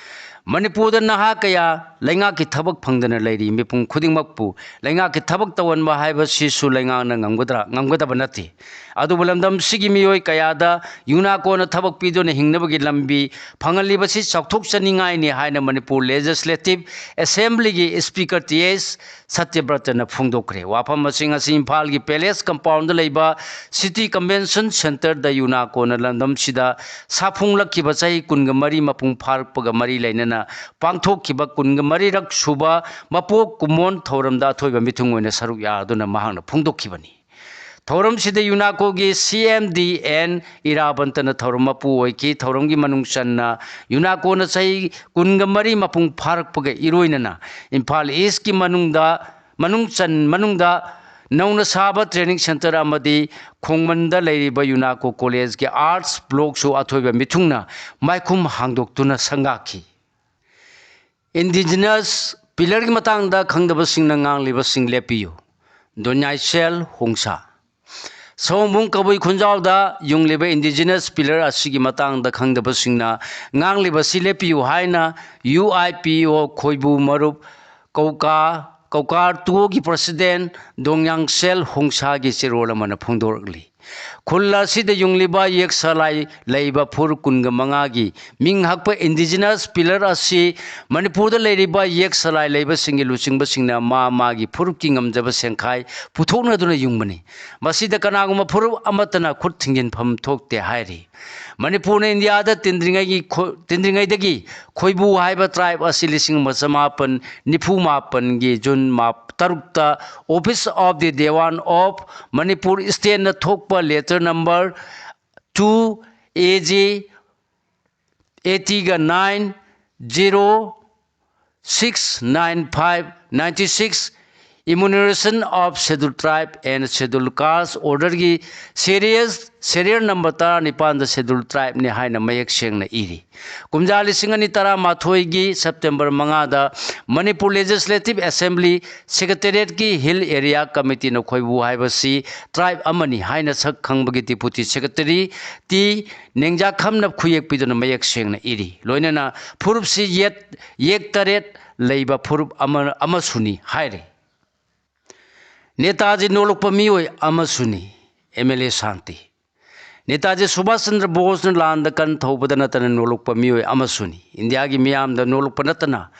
ꯃꯅꯤꯄꯨꯔꯗ ꯅꯍꯥ ꯀꯌꯥ ꯂꯩꯉꯥꯛꯀꯤ ꯊꯕꯛ ꯐꯪꯗꯅ ꯂꯩꯔꯤ꯫ ꯃꯤꯄꯨꯝ ꯈꯨꯗꯤꯡꯃꯛꯄꯨ ꯂꯩꯉꯥꯛꯀꯤ ꯊꯕꯛ ꯇꯧꯍꯟꯕ ꯍꯥꯏꯕꯁꯤꯁꯨ ꯂꯩꯉꯥꯛꯅ ꯉꯝꯒꯗ꯭ꯔꯥ? ꯉꯝꯒꯗꯕ ꯅꯠꯇꯦ꯫ ꯑꯗꯨꯕꯨ ꯂꯝꯗꯝꯁꯤꯒꯤ ꯃꯤꯑꯣꯏ ꯀꯌꯥꯗ ꯌꯨꯅꯥꯀꯣꯅ ꯊꯕꯛ ꯄꯤꯗꯨꯅ ꯍꯤꯡꯅꯕꯒꯤ ꯂꯝꯕꯤ ꯐꯪꯍꯜꯂꯤꯕꯁꯤ ꯆꯥꯎꯊꯣꯛꯆꯅꯤꯡꯉꯥꯏꯅꯤ ꯍꯥꯏꯅ ꯃꯅꯤꯄꯨꯔ ꯂꯦꯖꯤꯁꯂꯦꯇꯤꯚ ꯑꯦꯁꯦꯝꯕ꯭ꯂꯤꯒꯤ ꯁ꯭ꯄꯤꯀꯔ ꯇꯤ ꯑꯦꯁ ꯁꯇ꯭ꯌꯕ꯭ꯔꯇꯅ ꯐꯣꯡꯗꯣꯛꯈ꯭ꯔꯦ꯫ ꯋꯥꯐꯝ ꯑꯁꯤ ꯉꯁꯤ ꯏꯝꯐꯥꯜꯒꯤ ꯄꯦꯂꯦꯁ ꯀꯝꯄꯥꯎꯟꯗ ꯂꯩꯕ ꯁꯤꯇꯤ ꯀꯟꯚꯦꯟꯁꯟ ꯁꯦꯟꯇꯔꯗ ꯌꯨꯅꯥꯀꯣꯅ ꯂꯝꯗꯝꯁꯤꯗ ꯁꯥꯐꯣꯡꯂꯛꯈꯤꯕ ꯆꯍꯤ ꯀꯨꯟꯒ ꯃꯔꯤ ꯃꯄꯨꯡ ꯐꯥꯔꯛꯄꯒ ꯃꯔꯤ ꯂꯩꯅꯅ ꯄꯥꯡꯊꯣꯛꯈꯤꯕ ꯀꯨꯟꯒ ꯃꯔꯤꯔꯛ ꯁꯨꯕ ꯃꯄꯣꯛ ꯀꯨꯝꯑꯣꯟ ꯊꯧꯔꯝꯗ ꯑꯊꯣꯏꯕ ꯃꯤꯊꯨꯡ ꯑꯣꯏꯅ ꯁꯔꯨꯛ ꯌꯥꯗꯨꯅ ꯃꯍꯥꯛꯅ ꯐꯣꯡꯗꯣꯛꯈꯤꯕꯅꯤ꯫ ꯊꯧꯔꯝꯁꯤꯗ ꯌꯨꯅꯥꯀꯣꯒꯤ ꯁꯤ ꯑꯦꯝ ꯗꯤ ꯑꯦꯟ ꯏꯔꯥꯕꯟꯇꯅ ꯊꯧꯔꯝ ꯃꯄꯨ ꯑꯣꯏꯈꯤ꯫ ꯊꯧꯔꯝꯒꯤ ꯃꯅꯨꯡ ꯆꯟꯅ ꯌꯨꯅꯥꯀꯣꯅ ꯆꯍꯤ ꯀꯨꯟꯒ ꯃꯔꯤ ꯃꯄꯨꯡ ꯐꯥꯔꯛꯄꯒ ꯏꯔꯣꯏꯅꯅ ꯏꯝꯐꯥꯜ ꯏꯁꯀꯤ ꯃꯅꯨꯡꯗ, ꯃꯅꯨꯡ ꯆꯟ-, ꯃꯅꯨꯡꯗ ꯅꯧꯅ ꯁꯥꯕ ꯇ꯭ꯔꯦꯅꯤꯡ ꯁꯦꯟꯇꯔ ꯑꯃꯗꯤ ꯈꯣꯡꯃꯟꯗ ꯂꯩꯔꯤꯕ ꯌꯨꯅꯥꯀꯣ ꯀꯣꯂꯦꯖꯀꯤ ꯑꯥꯔꯠꯁ ꯕ꯭ꯂꯣꯛꯁꯨ ꯑꯊꯣꯏꯕ ꯃꯤꯊꯨꯡꯅ ꯃꯥꯏꯈꯨꯝ ꯍꯥꯡꯗꯣꯛꯇꯨꯅ ꯁꯪꯒꯥꯈꯤ꯫ ꯏꯟꯗꯤꯖꯤꯅꯁ ꯄꯤꯂꯔꯒꯤ ꯃꯇꯥꯡꯗ ꯈꯪꯗꯕꯁꯤꯡꯅ ꯉꯥꯡꯂꯤꯕꯁꯤꯡ ꯂꯦꯞꯄꯤꯌꯨ꯫ ꯗꯣꯅꯤꯌꯥꯏꯁꯦꯜ ꯍꯣꯡꯁꯥ꯫ ꯁꯑꯣꯝꯕꯨꯡ ꯀꯕꯨꯏ ꯈꯨꯟꯖꯥꯎꯗ ꯌꯨꯡꯂꯤꯕ ꯏꯟꯗꯤꯖꯤꯅꯁ ꯄꯤꯂꯔ ꯑꯁꯤꯒꯤ ꯃꯇꯥꯡꯗ ꯈꯪꯗꯕꯁꯤꯡꯅ ꯉꯥꯡꯂꯤꯕꯁꯤ ꯂꯦꯞꯄꯤꯌꯨ ꯍꯥꯏꯅ ꯌꯨ ꯑꯥꯏ ꯄꯤ ꯑꯣ ꯈꯣꯏꯕꯨ ꯃꯔꯨꯞ ꯀꯧꯀꯥ ꯀꯧꯀꯥꯔ ꯇꯨꯒꯤ ꯄ꯭ꯔꯁꯤꯗꯦꯟ ꯗꯣꯡꯌꯥꯡꯁꯦꯜ ꯍꯣꯡꯁꯥꯒꯤ ꯆꯦꯔꯣꯜ ꯑꯃꯅ ꯐꯣꯡꯗꯣꯔꯛꯂꯤ꯫ ꯈꯨꯜ ꯑꯁꯤꯗ ꯌꯨꯡꯂꯤꯕ ꯌꯦꯛ ꯁꯂꯥꯏ ꯂꯩꯕ ꯐꯨꯔꯨꯞ ꯀꯨꯟꯒ ꯃꯉꯥꯒꯤ ꯃꯤꯡ ꯍꯛꯄ ꯏꯟꯗꯤꯖꯤꯅꯁ ꯄꯤꯂꯔ ꯑꯁꯤ ꯃꯅꯤꯄꯨꯔꯗ ꯂꯩꯔꯤꯕ ꯌꯦꯛ ꯁꯂꯥꯏ ꯂꯩꯕꯁꯤꯡꯒꯤ ꯂꯨꯆꯤꯡꯕꯁꯤꯡꯅ ꯃꯥ ꯃꯥꯒꯤ ꯐꯨꯔꯨꯞꯀꯤ ꯉꯝꯖꯕ ꯁꯦꯟꯈꯥꯏ ꯄꯨꯊꯣꯛꯅꯗꯨꯅ ꯌꯨꯡꯕꯅꯤ꯫ ꯃꯁꯤꯗ ꯀꯅꯥꯒꯨꯝꯕ ꯐꯨꯔꯨꯞ ꯑꯃꯠꯇꯅ ꯈꯨꯠ ꯊꯤꯡꯖꯤꯟꯐꯝ ꯊꯣꯛꯇꯦ ꯍꯥꯏꯔꯤ꯫ ꯃꯅꯤꯄꯨꯔꯅ ꯏꯟꯗꯤꯌꯥꯗ ꯇꯤꯟꯗ꯭ꯔꯤꯉꯩꯒꯤ ꯈꯣ-, ꯇꯤꯟꯗ꯭ꯔꯤꯉꯩꯗꯒꯤ ꯈꯣꯏꯕꯨ ꯍꯥꯏꯕ ꯇ꯭ꯔꯥꯏꯕ ꯑꯁꯤ ꯂꯤꯁꯤꯡ ꯑꯃ ꯆꯃꯥꯄꯟ ꯅꯤꯐꯨ ꯃꯥꯄꯟꯒꯤ ꯖꯨꯟ ꯃꯥ-, ꯇꯔꯨꯛꯇ Office of the Dewan of Manipur ꯏꯁꯇꯦꯠꯅ ꯊꯣꯛꯄ letter number two A J ꯑꯦꯇꯤꯒ nine zero six nine five ninety six Enumeration of Scheduled Tribe and Scheduled Caste ꯑꯣꯔꯗꯔꯒꯤ ꯁꯦꯔꯤꯌꯁ, ꯁꯦꯔꯤꯌꯦꯜ ꯅꯝꯕꯔ ꯇꯔꯥꯅꯤꯄꯥꯟꯗ ꯁꯦꯗꯨꯜ ꯇ꯭ꯔꯥꯏꯕꯅꯤ ꯍꯥꯏꯅ ꯃꯌꯦꯛ ꯁꯦꯡꯅ ꯏꯔꯤ꯫ ꯀꯨꯝꯖꯥ ꯂꯤꯁꯤꯡ ꯑꯅꯤ ꯇꯔꯥꯃꯥꯊꯣꯏꯒꯤ ꯁꯦꯞꯇꯦꯝꯕꯔ ꯃꯉꯥꯗ ꯃꯅꯤꯄꯨꯔ ꯂꯦꯖꯤꯁꯂꯦꯇꯤꯚ ꯑꯦꯁꯦꯝꯕ꯭ꯂꯤ ꯁꯦꯀ꯭ꯔꯦꯇꯦꯔꯤꯌꯦꯠꯀꯤ ꯍꯤꯜ ꯑꯦꯔꯤꯌꯥ ꯀꯃꯤꯇꯤꯅ ꯈꯣꯏꯕꯨ ꯍꯥꯏꯕꯁꯤ ꯇ꯭ꯔꯥꯏꯕ ꯑꯃꯅꯤ ꯍꯥꯏꯅ ꯁꯛ ꯈꯪꯕꯒꯤ ꯗꯤꯄꯨꯇꯤ ꯁꯦꯀ꯭ꯔꯦꯇꯔꯤ ꯇꯤ ꯅꯦꯡꯖꯥꯈꯝꯅ ꯈꯨꯌꯦꯛꯄꯤꯗꯨꯅ ꯃꯌꯦꯛ ꯁꯦꯡꯅ ꯏꯔꯤ꯫ ꯂꯣꯏꯅꯅ ꯐꯨꯔꯨꯞꯁꯤ ꯌꯦꯠ, ꯌꯦꯛ ꯇꯔꯦꯠ ꯂꯩꯕ ꯐꯨꯔꯨꯞ ꯑꯃ, ꯑꯃꯁꯨꯅꯤ ꯍꯥꯏꯔꯤ꯫ ꯅꯦꯇꯥꯖꯤ ꯅꯣꯂꯨꯛꯄ ꯃꯤꯑꯣꯏ ꯑꯃꯁꯨꯅꯤ꯫ ꯑꯦꯝ ꯑꯦꯜ ꯑꯦ ꯁꯥꯟꯇꯤ꯫ ꯅꯦꯇꯥꯖꯤ ꯁꯨꯚꯥꯁ ꯆꯟꯗ꯭ꯔ ꯕꯣꯁꯅ ꯂꯥꯟꯗ ꯀꯟ ꯊꯧꯕꯗ ꯅꯠꯇꯅ ꯅꯣꯂꯨꯛꯄ ꯃꯤꯑꯣꯏ ꯑꯃꯁꯨꯅꯤ꯫ ꯏꯟꯗꯤꯌꯥꯒꯤ ꯃꯤꯌꯥꯝꯗ ꯅꯣꯂꯨꯛꯄ ꯅꯠꯇꯅ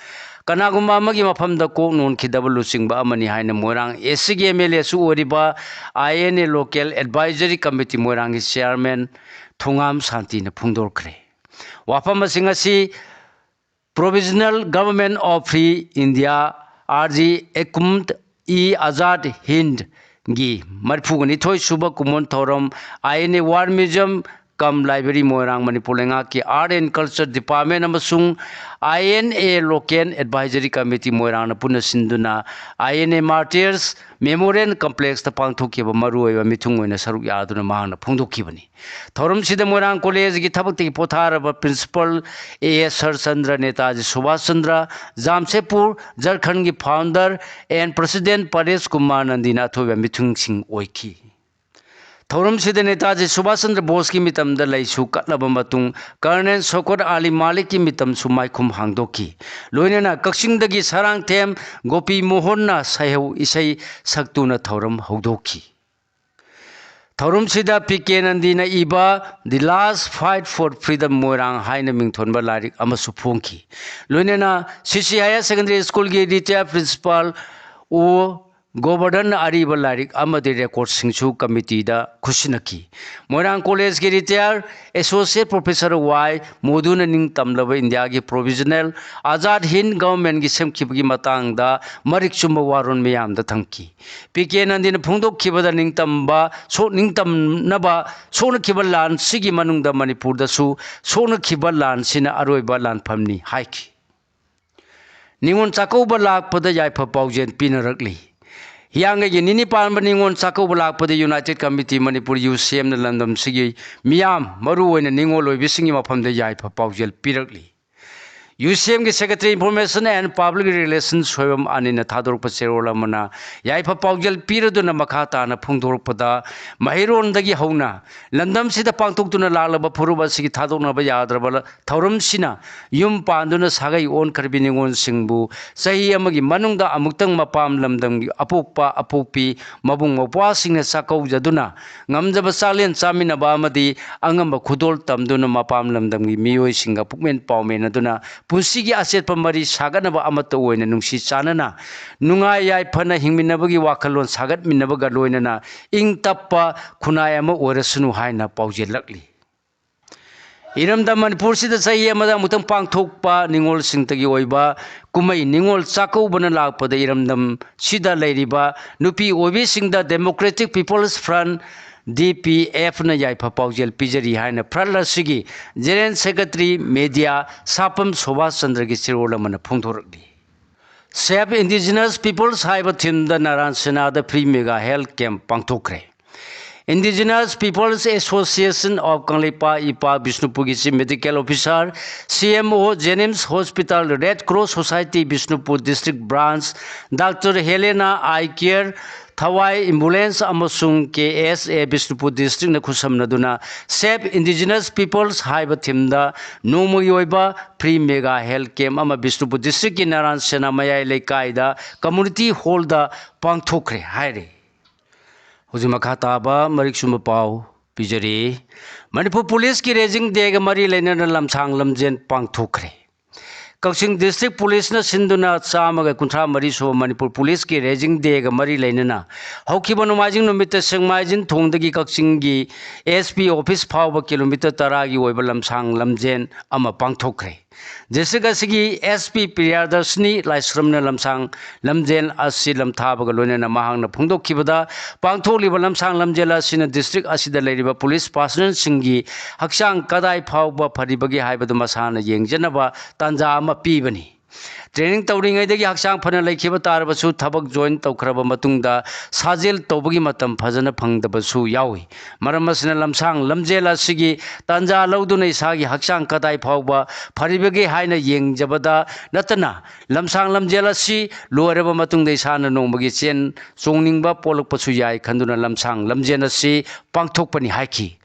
ꯀꯅꯥꯒꯨꯝꯕ ꯑꯃꯒꯤ ꯃꯐꯝꯗ ꯀꯣꯛ ꯅꯣꯟꯈꯤꯗꯕ ꯂꯨꯆꯤꯡꯕ ꯑꯃꯅꯤ ꯍꯥꯏꯅ ꯃꯣꯏꯔꯥꯡ ꯑꯦꯁ ꯁꯤꯒꯤ ꯑꯦꯝ ꯑꯦꯜ ꯑꯦꯁꯨ ꯑꯣꯏꯔꯤꯕ I N A local advisory committee ꯃꯣꯏꯔꯥꯡꯒꯤ ꯆꯤꯌꯥꯔꯃꯦꯟ ꯊꯣꯉꯥꯝ ꯁꯥꯟꯇꯤꯅ ꯐꯣꯡꯗꯣꯛꯈ꯭ꯔꯦ꯫ ꯋꯥꯐꯝ ꯑꯁꯤꯡ ꯑꯁꯤ Provisional Government of Free India, Arzi Hukumat e Azad ꯍꯤꯟꯗꯒꯤ ꯃꯔꯤꯐꯨꯒ ꯅꯤꯊꯣꯏ ꯁꯨꯕ ꯀꯨꯝꯑꯣꯟ ꯊꯧꯔꯝ, I N A War Museum cum Library Moirang, Manipur ꯂꯩꯉꯥꯛꯀꯤ Art and Culture Department ꯑꯃꯁꯨꯡ I N A Local Advisory Committee ꯃꯣꯏꯔꯥꯡꯅ ꯄꯨꯟꯅ ꯁꯤꯟꯗꯨꯅ I N A Martyrs Memorial Complexꯇ ꯄꯥꯡꯊꯣꯛꯈꯤꯕ ꯃꯔꯨꯑꯣꯏꯕ ꯃꯤꯊꯨꯡ ꯑꯣꯏꯅ ꯁꯔꯨꯛ ꯌꯥꯗꯨꯅ ꯃꯍꯥꯛꯅ ꯐꯣꯡꯗꯣꯛꯈꯤꯕꯅꯤ꯫ ꯊꯧꯔꯝꯁꯤꯗ ꯃꯣꯏꯔꯥꯡ ꯀꯣꯂꯦꯖꯒꯤ ꯊꯕꯛꯇꯒꯤ ꯄꯣꯊꯥꯔꯕ principal A S Sarachandra, Netaji Subhas Chandra, Jamshedpur ꯖꯔꯈꯟꯒꯤ founder and president Paresh Kumar ꯅꯟꯗꯤꯅ ꯑꯊꯣꯏꯕ ꯃꯤꯊꯨꯡꯁꯤꯡ ꯑꯣꯏꯈꯤ꯫ ꯊꯧꯔꯝꯁꯤꯗ ꯅꯦꯇꯥꯖꯤ ꯁꯨꯚꯥꯁ ꯆꯟꯗ꯭ꯔ ꯕꯣꯁꯀꯤ ꯃꯤꯇꯝꯗ ꯂꯩꯁꯨ ꯀꯠꯂꯕ ꯃꯇꯨꯡ ꯀꯔꯅꯦꯜ ꯁꯣꯀꯠ ꯑꯥꯂꯤ ꯃꯥꯂꯤꯛꯀꯤ ꯃꯤꯇꯝꯁꯨ ꯃꯥꯏꯈꯨꯝ ꯍꯥꯡꯗꯣꯛꯈꯤ꯫ ꯂꯣꯏꯅꯅ ꯀꯛꯆꯤꯡꯗꯒꯤ ꯁꯔꯥꯡꯊꯦꯝ ꯒꯣꯄꯤ ꯃꯣꯍꯟꯅ ꯁꯩꯍꯧ ꯏꯁꯩ ꯁꯛꯇꯨꯅ ꯊꯧꯔꯝ ꯍꯧꯗꯣꯛꯈꯤ꯫ ꯊꯧꯔꯝꯁꯤꯗ ꯄꯤ ꯀꯦ ꯅꯟꯗꯤꯅ ꯏꯕ The Last Fight for Freedom ꯃꯣꯏꯔꯥꯡ ꯍꯥꯏꯅ ꯃꯤꯡꯊꯣꯟꯕ ꯂꯥꯏꯔꯤꯛ ꯑꯃꯁꯨ ꯐꯣꯡꯈꯤ꯫ ꯂꯣꯏꯅꯅ ꯁꯤ ꯁꯤ ꯍꯥꯌꯔ ꯁꯦꯀꯦꯟꯗꯔꯤ ꯁ꯭ꯀꯨꯜꯒꯤ ꯔꯤꯇꯥꯌꯔ ꯄ꯭ꯔꯤꯟꯁꯤꯄꯥꯜ ꯑꯣ ꯒꯣꯕꯔꯙꯟꯅ ꯑꯔꯤꯕ ꯂꯥꯏꯔꯤꯛ ꯑꯃꯗꯤ ꯔꯦꯀꯣꯔꯠꯁꯤꯡꯁꯨ ꯀꯃꯤꯇꯤꯗ ꯈꯨꯠꯁꯤꯟꯅꯈꯤ꯫ ꯃꯣꯏꯔꯥꯡ ꯀꯣꯂꯦꯖꯀꯤ ꯔꯤꯇꯥꯌꯔ ꯑꯦꯁꯣꯁꯤꯌꯦꯠ ꯄ꯭ꯔꯣꯐꯦꯁꯔ ꯋꯥꯏ ꯃꯣꯗꯨꯅ ꯅꯤꯡꯇꯝꯂꯕ ꯏꯟꯗꯤꯌꯥꯒꯤ ꯄ꯭ꯔꯣꯚꯤꯖꯅꯦꯜ ꯑꯥꯖꯥꯗ ꯍꯤꯟꯗ ꯒꯚꯔꯟꯃꯦꯟꯠꯀꯤ ꯁꯦꯝꯈꯤꯕꯒꯤ ꯃꯇꯥꯡꯗ ꯃꯔꯤꯛ ꯆꯨꯝꯕ ꯋꯥꯔꯣꯜ ꯃꯤꯌꯥꯝꯗ ꯊꯝꯈꯤ꯫ ꯄꯤ ꯀꯦ ꯅꯟꯗꯤꯅ ꯐꯣꯡꯗꯣꯛꯈꯤꯕꯗ ꯅꯤꯡꯇꯝꯕ, ꯁꯣꯛ-, ꯅꯤꯡꯇꯝꯅꯕ ꯁꯣꯛꯅꯈꯤꯕ ꯂꯥꯟꯁꯤꯒꯤ ꯃꯅꯨꯡꯗ ꯃꯅꯤꯄꯨꯔꯗꯁꯨ ꯁꯣꯛꯅꯈꯤꯕ ꯂꯥꯟꯁꯤꯅ ꯑꯔꯣꯏꯕ ꯂꯥꯟꯐꯝꯅꯤ ꯍꯥꯏꯈꯤ꯫ ꯅꯤꯉꯣꯜ ꯆꯥꯛꯀꯧꯕ ꯂꯥꯛꯄꯗ ꯌꯥꯏꯐ ꯄꯥꯎꯖꯦꯜ ꯄꯤꯅꯔꯛꯂꯤ꯫ ꯍꯤꯌꯥꯡꯒꯩꯒꯤ ꯅꯤꯅꯤ ꯄꯥꯟꯕ ꯅꯤꯉꯣꯜ ꯆꯥꯛꯀꯧꯕ ꯂꯥꯛꯄꯗ ꯌꯨꯅꯥꯏꯇꯦꯗ ꯀꯃꯤꯇꯤ ꯃꯅꯤꯄꯨꯔ, ꯌꯨ ꯁꯤ ꯑꯦꯝꯅ ꯂꯝꯗꯝꯁꯤꯒꯤ ꯃꯤꯌꯥꯝ, ꯃꯔꯨꯑꯣꯏꯅ ꯅꯤꯉꯣꯜ ꯑꯣꯏꯕꯤꯁꯤꯡꯒꯤ ꯃꯐꯝꯗ ꯌꯥꯏꯐ ꯄꯥꯎꯖꯦꯜ ꯄꯤꯔꯛꯂꯤ꯫ ꯌꯨ ꯁꯤ ꯑꯦꯝꯒꯤ secretary information and public relation ꯁꯣꯏꯕꯝ ꯑꯅꯤꯅ ꯊꯥꯗꯣꯔꯛꯄ ꯆꯦꯔꯣꯜ ꯑꯃꯅ ꯌꯥꯏꯐ ꯄꯥꯎꯖꯦꯜ ꯄꯤꯔꯗꯨꯅ ꯃꯈꯥ ꯇꯥꯅ ꯐꯣꯡꯗꯣꯔꯛꯄꯗ, ꯃꯍꯩꯔꯣꯟꯗꯒꯤ ꯍꯧꯅ ꯂꯝꯗꯝꯁꯤꯗ ꯄꯥꯡꯊꯣꯛꯇꯨꯅ ꯂꯥꯛꯂꯕ ꯐꯨꯔꯨꯞ ꯑꯁꯤꯒꯤ ꯊꯥꯗꯣꯛꯅꯕ ꯌꯥꯗ꯭ꯔꯕ ꯊꯧꯔꯝꯁꯤꯅ ꯌꯨꯝ ꯄꯥꯟꯗꯨꯅ ꯁꯥꯒꯩ ꯑꯣꯟꯈ꯭ꯔꯕꯤ ꯅꯤꯉꯣꯜꯁꯤꯡꯕꯨ ꯆꯍꯤ ꯑꯃꯒꯤ ꯃꯅꯨꯡꯗ ꯑꯃꯨꯛꯇꯪ ꯃꯄꯥꯝ ꯂꯝꯗꯝꯒꯤ ꯑꯄꯣꯛꯄ ꯑꯄꯣꯛꯄꯤ ꯃꯕꯨꯡ ꯃꯧꯄ꯭ꯋꯥꯁꯤꯡꯅ ꯆꯥꯛꯀꯧꯖꯗꯨꯅ ꯉꯝꯖꯕ ꯆꯥꯛꯂꯦꯟ ꯆꯥꯃꯤꯟꯅꯕ ꯑꯃꯗꯤ ꯑꯉꯝꯕ ꯈꯨꯗꯣꯜ ꯇꯝꯗꯨꯅ ꯃꯄꯥꯝ ꯂꯝꯗꯝꯒꯤ ꯃꯤꯑꯣꯏꯁꯤꯡꯒ ꯄꯨꯛꯃꯦꯟ ꯄꯥꯎꯃꯦꯟꯅꯗꯨꯅ ꯄꯨꯟꯁꯤꯒꯤ ꯑꯆꯦꯠꯄ ꯃꯔꯤ ꯁꯥꯒꯠꯅꯕ ꯑꯃꯠꯇ ꯑꯣꯏꯅ ꯅꯨꯡꯁꯤ ꯆꯥꯟꯅꯅ ꯅꯨꯡꯉꯥꯏ ꯌꯥꯏꯐꯅ ꯍꯤꯡꯃꯤꯟꯅꯕꯒꯤ ꯋꯥꯈꯜꯂꯣꯟ ꯁꯥꯒꯠꯃꯤꯟꯅꯕꯒ ꯂꯣꯏꯅꯅ ꯏꯪ ꯇꯞꯄ ꯈꯨꯟꯅꯥꯏ ꯑꯃ ꯑꯣꯏꯔꯁꯅꯨ ꯍꯥꯏꯅ ꯄꯥꯎꯖꯦꯜꯂꯛꯂꯤ꯫ ꯏꯔꯝꯗꯝ ꯃꯅꯤꯄꯨꯔꯁꯤꯗ ꯆꯍꯤ ꯑꯃꯗ ꯑꯃꯨꯛꯇꯪ ꯄꯥꯡꯊꯣꯛꯄ ꯅꯤꯉꯣꯜꯁꯤꯡꯇꯒꯤ ꯑꯣꯏꯕ ꯀꯨꯝꯍꯩ ꯅꯤꯉꯣꯜ ꯆꯥꯛꯀꯧꯕꯅ ꯂꯥꯛꯄꯗ ꯏꯔꯝꯗꯝꯁꯤꯗ ꯂꯩꯔꯤꯕ ꯅꯨꯄꯤ ꯑꯣꯏꯕꯤꯁꯤꯡꯗ Democratic People's Front, D P F ꯅ ꯌꯥꯏꯐ ꯄꯥꯎꯖꯦꯜ ꯄꯤꯖꯔꯤ ꯍꯥꯏꯅ ꯐ꯭ꯔꯟꯠ ꯑꯁꯤꯒꯤ ꯖꯦꯅꯔꯦꯜ ꯁꯦꯀ꯭ꯔꯦꯇꯔꯤ ꯃꯦꯗꯤꯌꯥ ꯁꯥꯄꯝ ꯁꯨꯚꯥꯁ ꯆꯟꯗ꯭ꯔꯒꯤ ꯆꯦꯔꯣꯜ ꯑꯃꯅ ꯐꯣꯡꯗꯣꯔꯛꯂꯤ꯫ Save Indigenous Peoples ꯍꯥꯏꯕ ꯊꯤꯝꯗ ꯅꯥꯔꯥꯟ ꯁꯦꯅꯥꯗ free mega health camp ꯄꯥꯡꯊꯣꯛꯈ꯭ꯔꯦ꯫ Indigenous Peoples Association of Kangleipa, ꯏꯄꯥ, ꯕꯤꯁꯅꯨꯄꯨꯔꯒꯤ Chief Medical Officer, C M O, JNIMS Hospital, Red Cross Society, Bishnupur District Branch, Doctor Helena Eye Care, ꯊꯋꯥꯏ Ambulance ꯑꯃꯁꯨꯡ K S A Bishnupur Districtꯅ ꯈꯨꯠꯁꯝꯅꯗꯨꯅ Save Indigenous Peoples ꯍꯥꯏꯕ themeꯗ ꯅꯣꯡꯃꯒꯤ ꯑꯣꯏꯕ free mega health camp ꯑꯃ ꯕꯤꯁꯅꯨꯄꯨꯔ Districtꯀꯤ ꯅꯔꯥꯟ ꯁꯦꯅꯥ ꯃꯌꯥꯏ ꯂꯩꯀꯥꯏꯗ Community Hallꯗ ꯄꯥꯡꯊꯣꯛꯈ꯭ꯔꯦ ꯍꯥꯏꯔꯤ꯫ ꯍꯧꯖꯤꯛ ꯃꯈꯥ ꯇꯥꯕ ꯃꯔꯤꯛ ꯆꯨꯝꯕ ꯄꯥꯎ ꯄꯤꯖꯔꯤ꯫ ꯃꯅꯤꯄꯨꯔ ꯄꯨꯂꯤꯁꯀꯤ Raising Dayꯒ ꯃꯔꯤ ꯂꯩꯅꯅ ꯂꯝꯁꯥꯡ ꯂꯝꯖꯦꯟ ꯄꯥꯡꯊꯣꯛꯈ꯭ꯔꯦ꯫ ꯀꯛꯆꯤꯡ District Policeꯅ ꯁꯤꯟꯗꯨꯅ ꯆꯥꯝꯃꯒ ꯀꯨꯟꯊ꯭ꯔꯥ ꯃꯔꯤ ꯁꯨꯕ ꯃꯅꯤꯄꯨꯔ ꯄꯨꯂꯤꯁꯀꯤ Raising Dayꯒ ꯃꯔꯤ ꯂꯩꯅꯅ ꯍꯧꯈꯤꯕ ꯅꯣꯡꯃꯥꯏꯖꯤꯡ ꯅꯨꯃꯤꯠꯇ ꯁꯦꯛꯃꯥꯏꯖꯤꯡ ꯊꯣꯡꯗꯒꯤ ꯀꯛꯆꯤꯡꯒꯤ S P office ꯐꯥꯎꯕ kilometre ꯇꯔꯥꯒꯤ ꯑꯣꯏꯕ ꯂꯝꯁꯥꯡ ꯂꯝꯖꯦꯟ ꯑꯃ ꯄꯥꯡꯊꯣꯛꯈ꯭ꯔꯦ꯫ District ꯑꯁꯤꯒꯤ S P ꯄ꯭ꯔꯤꯌꯥꯗꯔꯁꯤꯅꯤ ꯂꯥꯏꯁ꯭ꯔꯝꯅ ꯂꯝꯁꯥꯡ ꯂꯝꯖꯦꯜ ꯑꯁꯤ ꯂꯝꯊꯥꯕꯒ ꯂꯣꯏꯅꯅ ꯃꯍꯥꯛꯅ ꯐꯣꯡꯗꯣꯛꯈꯤꯕꯗ, ꯄꯥꯡꯊꯣꯛꯂꯤꯕ ꯂꯝꯁꯥꯡ ꯂꯝꯖꯦꯜ ꯑꯁꯤꯅ district ꯑꯁꯤꯗ ꯂꯩꯔꯤꯕ police personnelꯁꯤꯡꯒꯤ ꯍꯛꯆꯥꯡ ꯀꯗꯥꯏ ꯐꯥꯎꯕ ꯐꯔꯤꯕꯒꯦ ꯍꯥꯏꯕꯗꯨ ꯃꯁꯥꯅ ꯌꯦꯡꯖꯅꯕ ꯇꯥꯟꯖꯥ ꯑꯃ ꯄꯤꯕꯅꯤ꯫ Training ꯇꯧꯔꯤꯉꯩꯗꯒꯤ ꯍꯛꯆꯥꯡ ꯐꯅ ꯂꯩꯈꯤꯕ ꯇꯥꯔꯕꯁꯨ, ꯊꯕꯛ join ꯇꯧꯈ꯭ꯔꯕ ꯃꯇꯨꯡꯗ ꯁꯥꯖꯦꯜ ꯇꯧꯕꯒꯤ ꯃꯇꯝ ꯐꯖꯅ ꯐꯪꯗꯕꯁꯨ ꯌꯥꯎꯏ꯫ ꯃꯔꯝ ꯑꯁꯤꯅ ꯂꯝꯁꯥꯡ ꯂꯝꯖꯦꯜ ꯑꯁꯤꯒꯤ ꯇꯥꯟꯖꯥ ꯂꯧꯗꯨꯅ ꯏꯁꯥꯒꯤ ꯍꯛꯆꯥꯡ ꯀꯗꯥꯏ ꯐꯥꯎꯕ ꯐꯔꯤꯕꯒꯦ ꯍꯥꯏꯅ ꯌꯦꯡꯖꯕꯗ ꯅꯠꯇꯅ, ꯂꯝꯁꯥꯡ ꯂꯝꯖꯦꯜ ꯑꯁꯤ ꯂꯣꯏꯔꯕ ꯃꯇꯨꯡꯗ ꯏꯁꯥꯅ ꯅꯣꯡꯃꯒꯤ ꯆꯦꯟ ꯆꯣꯡꯅꯤꯡꯕ ꯄꯣꯛꯂꯛꯄꯁꯨ ꯌꯥꯏ ꯈꯟꯗꯨꯅ ꯂꯝꯁꯥꯡ ꯂꯝꯖꯦꯜ ꯑꯁꯤ ꯄꯥꯡꯊꯣꯛꯄꯅꯤ ꯍꯥꯏꯈꯤ꯫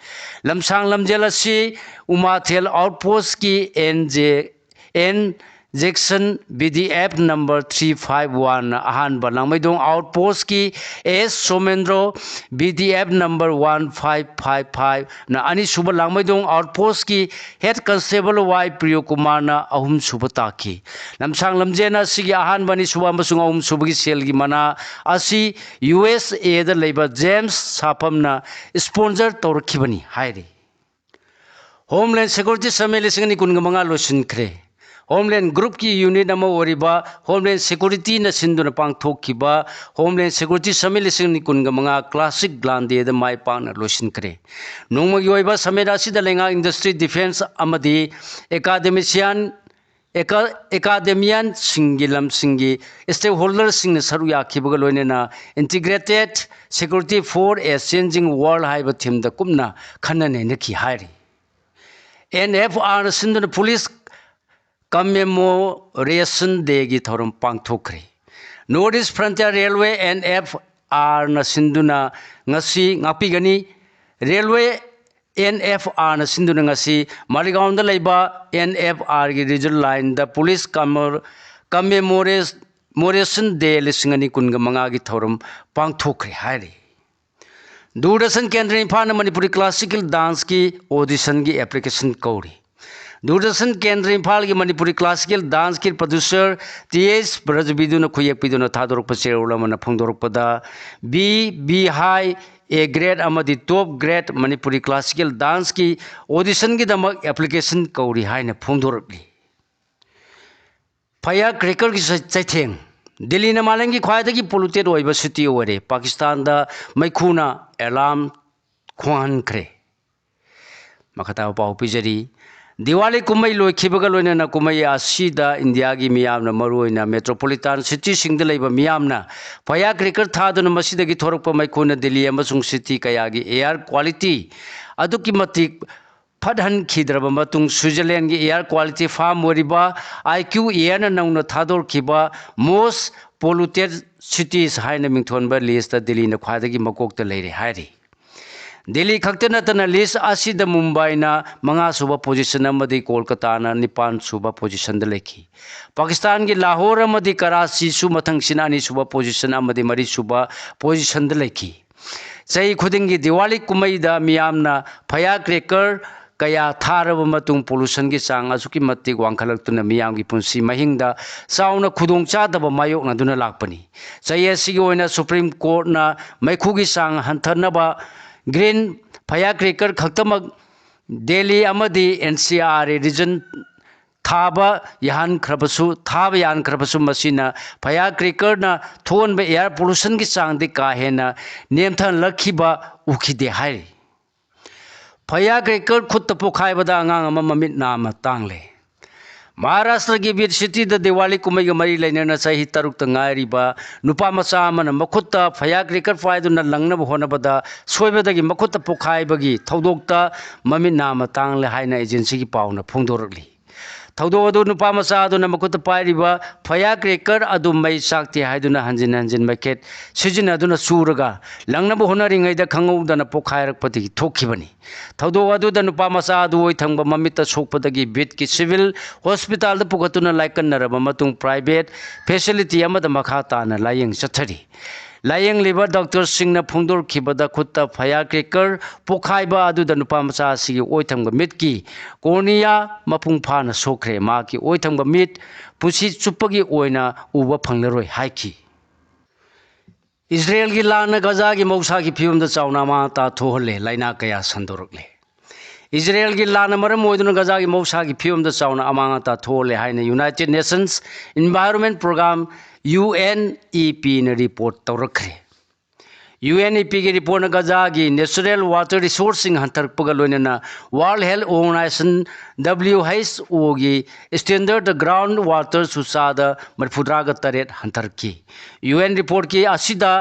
ꯂꯝꯁꯥꯡ ꯂꯝꯖꯦꯜ ꯑꯁꯤ ꯎꯃꯥꯊꯦꯜ outpostꯀꯤ N J, N Jackson B D F number three five oneꯅ ꯑꯍꯥꯟꯕ, ꯂꯥꯡꯃꯩꯗꯣꯡ outpostꯀꯤ S Somendro B D F number one five five fiveꯅ ꯑꯅꯤꯁꯨꯕ, ꯂꯥꯡꯃꯩꯗꯣꯡ outpostꯀꯤ Head Constable Y Priyokumarꯅ ꯑꯍꯨꯝꯁꯨꯕ ꯇꯥꯈꯤ꯫ ꯂꯝꯁꯥꯡ ꯂꯝꯖꯦꯜ ꯑꯁꯤꯒꯤ ꯑꯍꯥꯟꯕ, ꯑꯅꯤꯁꯨꯕ ꯑꯃꯁꯨꯡ ꯑꯍꯨꯝꯁꯨꯕꯒꯤ ꯁꯦꯜꯒꯤ ꯃꯅꯥ ꯑꯁꯤ U S Aꯗ ꯂꯩꯕ James ꯁꯥꯐꯝꯅ sponsor ꯇꯧꯔꯛꯈꯤꯕꯅꯤ ꯍꯥꯏꯔꯤ꯫ Homeland Security Summit ꯂꯤꯁꯤꯡ ꯑꯅꯤ ꯀꯨꯟꯒ ꯃꯉꯥ ꯂꯣꯏꯁꯤꯟꯈ꯭ꯔꯦ꯫ Homeland Groupꯀꯤ unit ꯑꯃ ꯑꯣꯏꯔꯤꯕ Homeland Securityꯅ ꯁꯤꯟꯗꯨꯅ ꯄꯥꯡꯊꯣꯛꯈꯤꯕ Homeland Security Summit ꯂꯤꯁꯤꯡ ꯑꯅꯤ ꯀꯨꯟꯒ ꯃꯉꯥ classic Glandeada ꯃꯥꯏ ꯄꯥꯛꯅ ꯂꯣꯏꯁꯤꯟꯈ꯭ꯔꯦ꯫ ꯅꯣꯡꯃꯒꯤ ꯑꯣꯏꯕ summit ꯑꯁꯤꯗ ꯂꯩꯉꯥꯛ, industry, defence ꯑꯃꯗꯤ academician ꯑꯦꯀꯥꯗꯦꯃꯤꯌꯥꯟꯁꯤꯡꯒꯤ ꯂꯝꯁꯤꯡꯒꯤ stakeholderꯁꯤꯡꯅ ꯁꯔꯨꯛ ꯌꯥꯈꯤꯕꯒ ꯂꯣꯏꯅꯅ Integrated Security for a Changing World ꯍꯥꯏꯕ themeꯗ ꯀꯨꯞꯅ ꯈꯟꯅ ꯅꯩꯅꯈꯤ ꯍꯥꯏꯔꯤ꯫ ꯑꯦꯟ ꯑꯦꯐ ꯑꯥꯔꯅ ꯁꯤꯟꯗꯨꯅ Police Commemoration Dayꯒꯤ ꯊꯧꯔꯝ ꯄꯥꯡꯊꯣꯛꯈ꯭ꯔꯦ꯫ North East Frontier Railway, N F R ꯅ ꯁꯤꯟꯗꯨꯅ ꯉꯁꯤ ꯉꯥꯛꯄꯤꯒꯅꯤ꯫ Railway, N F R ꯅ ꯁꯤꯟꯗꯨꯅ ꯉꯁꯤ ꯃꯥꯂꯤꯒꯥꯎꯟꯗ ꯂꯩꯕ N F R ꯒꯤ Ridge Lineꯗ Police Commemor-, Commemoration Day ꯂꯤꯁꯤꯡ ꯑꯅꯤ ꯀꯨꯟꯒ ꯃꯉꯥꯒꯤ ꯊꯧꯔꯝ ꯄꯥꯡꯊꯣꯛꯈ꯭ꯔꯦ ꯍꯥꯏꯔꯤ꯫ ꯗꯨꯔꯗꯔꯁꯟ ꯀꯦꯟꯗ꯭ꯔ ꯏꯝꯐꯥꯜꯅ ꯃꯅꯤꯄꯨꯔꯤ classical danceꯀꯤ auditionꯒꯤ application ꯀꯧꯔꯤ꯫ ꯗꯨꯔꯗꯔꯁꯟ ꯀꯦꯟꯗ꯭ꯔ ꯏꯝꯐꯥꯜꯒꯤ ꯃꯅꯤꯄꯨꯔꯤ classical danceꯀꯤ producer ꯇꯤ ꯑꯦꯁ ꯕ꯭ꯔꯖꯕꯤꯗꯨꯅ ꯈꯨꯌꯦꯛ ꯄꯤꯗꯨꯅ ꯊꯥꯗꯣꯔꯛꯄ ꯆꯦꯔꯣꯜ ꯑꯃꯅ ꯐꯣꯡꯗꯣꯔꯛꯄꯗ, B, B high, A grade ꯑꯃꯗꯤ top grade Manipuri classical danceꯀꯤ auditionꯒꯤꯗꯃꯛ application ꯀꯧꯔꯤ ꯍꯥꯏꯅ ꯐꯣꯡꯗꯣꯔꯛꯂꯤ꯫ Firecrackerꯒꯤ ꯆꯩ-, ꯆꯩꯊꯦꯡ꯫ ꯗꯤꯜꯂꯤꯅ ꯃꯥꯂꯦꯝꯒꯤ ꯈ꯭ꯋꯥꯏꯗꯒꯤ polluted ꯑꯣꯏꯕ city ꯑꯣꯏꯔꯦ꯫ ꯄꯥꯀꯤꯁꯇꯥꯟꯗ ꯃꯩꯈꯨꯅ alarm ꯈꯣꯡꯍꯟꯈ꯭ꯔꯦ꯫ ꯃꯈꯥ ꯇꯥꯕ ꯄꯥꯎ ꯄꯤꯖꯔꯤ꯫ ꯗꯤꯋꯥꯂꯤ ꯀꯨꯝꯍꯩ ꯂꯣꯏꯈꯤꯕꯒ ꯂꯣꯏꯅꯅ ꯀꯨꯝꯍꯩ ꯑꯁꯤꯗ ꯏꯟꯗꯤꯌꯥꯒꯤ ꯃꯤꯌꯥꯝꯅ, ꯃꯔꯨꯑꯣꯏꯅ metropolitan cityꯁꯤꯡꯗ ꯂꯩꯕ ꯃꯤꯌꯥꯝꯅ firecracker ꯊꯥꯗꯨꯅ ꯃꯁꯤꯗꯒꯤ ꯊꯣꯔꯛꯄ ꯃꯩꯈꯨꯅ ꯗꯤꯜꯂꯤ ꯑꯃꯁꯨꯡ city ꯀꯌꯥꯒꯤ air quality ꯑꯗꯨꯛꯀꯤ ꯃꯇꯤꯛ ꯐꯠꯍꯟꯈꯤꯗ꯭ꯔꯕ ꯃꯇꯨꯡ, Switzerlandꯒꯤ air quality firm ꯑꯣꯏꯔꯤꯕ IQAirꯅ ꯅꯧꯅ ꯊꯥꯗꯣꯔꯛꯈꯤꯕ most polluted cities ꯍꯥꯏꯅ ꯃꯤꯡꯊꯣꯟꯕ listꯇ ꯗꯤꯜꯂꯤꯅ ꯈ꯭ꯋꯥꯏꯗꯒꯤ ꯃꯀꯣꯛꯇ ꯂꯩꯔꯦ ꯍꯥꯏꯔꯤ꯫ ꯗꯤꯜꯂꯤ ꯈꯛꯇ ꯅꯠꯇꯅ list ꯑꯁꯤꯗ ꯃꯨꯝꯕꯥꯏꯅ ꯃꯉꯥꯁꯨꯕ position ꯑꯃꯗꯤ ꯀꯣꯜꯀꯇꯥꯅ ꯅꯤꯄꯥꯟꯁꯨꯕ positionꯗ ꯂꯩꯈꯤ꯫ ꯄꯥꯀꯤꯁꯇꯥꯟꯒꯤ ꯂꯥꯍꯣꯔ ꯑꯃꯗꯤ ꯀꯔꯥꯆꯤꯁꯨ ꯃꯊꯪꯁꯤꯅ ꯑꯅꯤꯁꯨꯕ position ꯑꯃꯗꯤ ꯃꯔꯤꯁꯨꯕ positionꯗ ꯂꯩꯈꯤ꯫ ꯆꯍꯤ ꯈꯨꯗꯤꯡꯒꯤ ꯗꯤꯋꯥꯂꯤ ꯀꯨꯝꯍꯩꯗ ꯃꯤꯌꯥꯝꯅ firecracker ꯀꯌꯥ ꯊꯥꯔꯕ ꯃꯇꯨꯡ pollutionꯒꯤ ꯆꯥꯡ ꯑꯁꯨꯛꯀꯤ ꯃꯇꯤꯛ ꯋꯥꯡꯈꯠꯂꯛꯇꯨꯅ ꯃꯤꯌꯥꯝꯒꯤ ꯄꯨꯟꯁꯤ ꯃꯍꯤꯡꯗ ꯆꯥꯎꯅ ꯈꯨꯗꯣꯡꯆꯥꯗꯕ ꯃꯥꯌꯣꯛꯅꯗꯨꯅ ꯂꯥꯛꯄꯅꯤ꯫ ꯆꯍꯤ ꯑꯁꯤꯒꯤ ꯑꯣꯏꯅ Supreme Courtꯅ ꯃꯩꯈꯨꯒꯤ ꯆꯥꯡ ꯍꯟꯊꯅꯕ green firecracker ꯈꯛꯇꯃꯛ ꯗꯦꯜꯂꯤ ꯑꯃꯗꯤ NCR region ꯊꯥꯕ ꯌꯥꯍꯟꯈ꯭ꯔꯕꯁꯨ, ꯊꯥꯕ ꯌꯥꯍꯟꯈ꯭ꯔꯕꯁꯨ ꯃꯁꯤꯅ firecrackerꯅ ꯊꯣꯛꯍꯟꯕ air pollutionꯒꯤ ꯆꯥꯡꯗꯤ ꯀꯥ ꯍꯦꯟꯅ ꯅꯦꯝꯊꯍꯜꯂꯛꯈꯤꯕ ꯎꯈꯤꯗꯦ ꯍꯥꯏꯔꯤ꯫ Firecracker ꯈꯨꯠꯇ ꯄꯣꯈꯥꯏꯕꯗ ꯑꯉꯥꯡ ꯑꯃ ꯃꯃꯤꯠ ꯅꯥꯝꯃ ꯇꯥꯡꯂꯦ꯫ ꯃꯍꯥꯔꯥꯁꯇ꯭ꯔꯒꯤ ꯕꯤꯔ ꯁꯤꯇꯤꯗ ꯗꯤꯋꯥꯂꯤ ꯀꯨꯝꯍꯩꯒ ꯃꯔꯤ ꯂꯩꯅꯅ ꯆꯍꯤ ꯇꯔꯨꯛꯇ ꯉꯥꯏꯔꯤꯕ ꯅꯨꯄꯥ ꯃꯆꯥ ꯑꯃꯅ ꯃꯈꯨꯠꯇ ꯐꯌꯥ ꯀ꯭ꯔꯦꯀꯔ ꯄꯥꯏꯗꯨꯅ ꯂꯪꯅꯕ ꯍꯣꯠꯅꯕꯗ ꯁꯣꯏꯕꯗꯒꯤ ꯃꯈꯨꯠꯇ ꯄꯣꯛꯈꯥꯏꯕꯒꯤ ꯊꯧꯗꯣꯛꯇ ꯃꯃꯤꯠ ꯅꯥ ꯑꯃ ꯇꯥꯡꯂꯦ ꯍꯥꯏꯅ ꯑꯦꯖꯦꯟꯁꯤꯒꯤ ꯄꯥꯎꯅ ꯐꯣꯡꯗꯣꯔꯛꯂꯤ꯫ ꯊꯧꯗꯣꯛ ꯑꯗꯨ ꯅꯨꯄꯥ ꯃꯆꯥ ꯑꯗꯨꯅ ꯃꯈꯨꯠꯇ ꯄꯥꯏꯔꯤꯕ ꯐꯌꯥ ꯀ꯭ꯔꯦꯀꯔ ꯑꯗꯨ ꯃꯩ ꯆꯥꯛꯇꯦ ꯍꯥꯏꯗꯨꯅ ꯍꯟꯖꯤꯟ ꯍꯟꯖꯤꯟ ꯃꯩꯈꯦꯠ ꯁꯤꯖꯤꯟꯅꯗꯨꯅ ꯆꯨꯔꯒ ꯂꯪꯅꯕ ꯍꯣꯠꯅꯔꯤꯉꯩꯗ ꯈꯪꯍꯧꯗꯅ ꯄꯣꯛꯈꯥꯏꯔꯛꯄꯗꯒꯤ ꯊꯣꯛꯈꯤꯕꯅꯤ꯫ ꯊꯧꯗꯣꯛ ꯑꯗꯨꯗ ꯅꯨꯄꯥ ꯃꯆꯥ ꯑꯗꯨ ꯑꯣꯏꯊꯪꯕ ꯃꯃꯤꯠꯇ ꯁꯣꯛꯄꯗꯒꯤ ꯕꯤꯠꯀꯤ ꯁꯤꯚꯤꯜ ꯍꯣꯁꯄꯤꯇꯥꯜꯗ ꯄꯨꯈꯠꯇꯨꯅ ꯂꯥꯏꯀꯠꯅꯔꯕ ꯃꯇꯨꯡ ꯄ꯭ꯔꯥꯏꯚꯦꯠ ꯐꯦꯁꯤꯂꯤꯇꯤ ꯑꯃꯗ ꯃꯈꯥ ꯇꯥꯅ ꯂꯥꯌꯦꯡ ꯆꯠꯊꯔꯤ꯫ ꯂꯥꯌꯦꯡꯂꯤꯕ ꯗꯣꯛꯇꯔꯁꯤꯡꯅ ꯐꯣꯡꯗꯣꯔꯛꯈꯤꯕꯗ ꯈꯨꯠꯇ ꯐꯌꯥ ꯀ꯭ꯔꯦꯀꯔ ꯄꯣꯈꯥꯏꯕ ꯑꯗꯨꯗ ꯅꯨꯄꯥ ꯃꯆꯥ ꯑꯁꯤꯒꯤ ꯑꯣꯏꯊꯪꯕ ꯃꯤꯠꯀꯤ ꯀꯣꯔꯅꯤꯌꯥ ꯃꯄꯨꯡ ꯐꯥꯅ ꯁꯣꯛꯈ꯭ꯔꯦ꯫ ꯃꯍꯥꯛꯀꯤ ꯑꯣꯏꯊꯪꯕ ꯃꯤꯠ ꯄꯨꯟꯁꯤ ꯆꯨꯞꯄꯒꯤ ꯑꯣꯏꯅ ꯎꯕ ꯐꯪꯂꯔꯣꯏ ꯍꯥꯏꯈꯤ꯫ ꯏꯖꯔꯦꯜꯒꯤ ꯂꯥꯟꯅ ꯒꯖꯥꯒꯤ ꯃꯍꯧꯁꯥꯒꯤ ꯐꯤꯕꯝꯗ ꯆꯥꯎꯅ ꯑꯃꯥꯡ ꯑꯇꯥ ꯊꯣꯛꯍꯜꯂꯦ, ꯂꯥꯏꯅꯥ ꯀꯌꯥ ꯁꯟꯗꯣꯔꯛꯂꯦ꯫ ꯏꯖꯔꯦꯜꯒꯤ ꯂꯥꯟꯅ ꯃꯔꯝ ꯑꯣꯏꯗꯨꯅ ꯒꯖꯥꯒꯤ ꯃꯍꯧꯁꯥꯒꯤ ꯐꯤꯕꯝꯗ ꯆꯥꯎꯅ ꯑꯃꯥꯡ ꯑꯇꯥ ꯊꯣꯛꯍꯜꯂꯦ ꯍꯥꯏꯅ united nations environment programme, U N E ꯄꯤꯅ ꯔꯤꯄꯣꯔꯠ ꯇꯧꯔꯛꯈ꯭ꯔꯦ꯫ ꯌꯨ ꯑꯦꯟ ꯏ ꯄꯤꯒꯤ ꯔꯤꯄꯣꯔꯠꯅ ꯒꯖꯥꯒꯤ ꯅꯦꯆꯔꯦꯜ ꯋꯥꯇꯔ ꯔꯤꯁꯣꯔꯁꯁꯤꯡ ꯍꯟꯊꯔꯛꯄꯒ ꯂꯣꯏꯅꯅ world health organisation, W H ꯑꯣꯒꯤ ꯁ꯭ꯇꯦꯟꯗꯔꯗ ꯒ꯭ꯔꯥꯎꯟ ꯋꯥꯇꯔꯁꯨ ꯆꯥꯗ ꯃꯔꯤꯐꯨꯇꯔꯥꯒ ꯇꯔꯦꯠ ꯍꯟꯊꯔꯛꯈꯤ꯫ ꯌꯨ ꯑꯦꯟ ꯔꯤꯄꯣꯔꯠꯀꯤ ꯑꯁꯤꯗ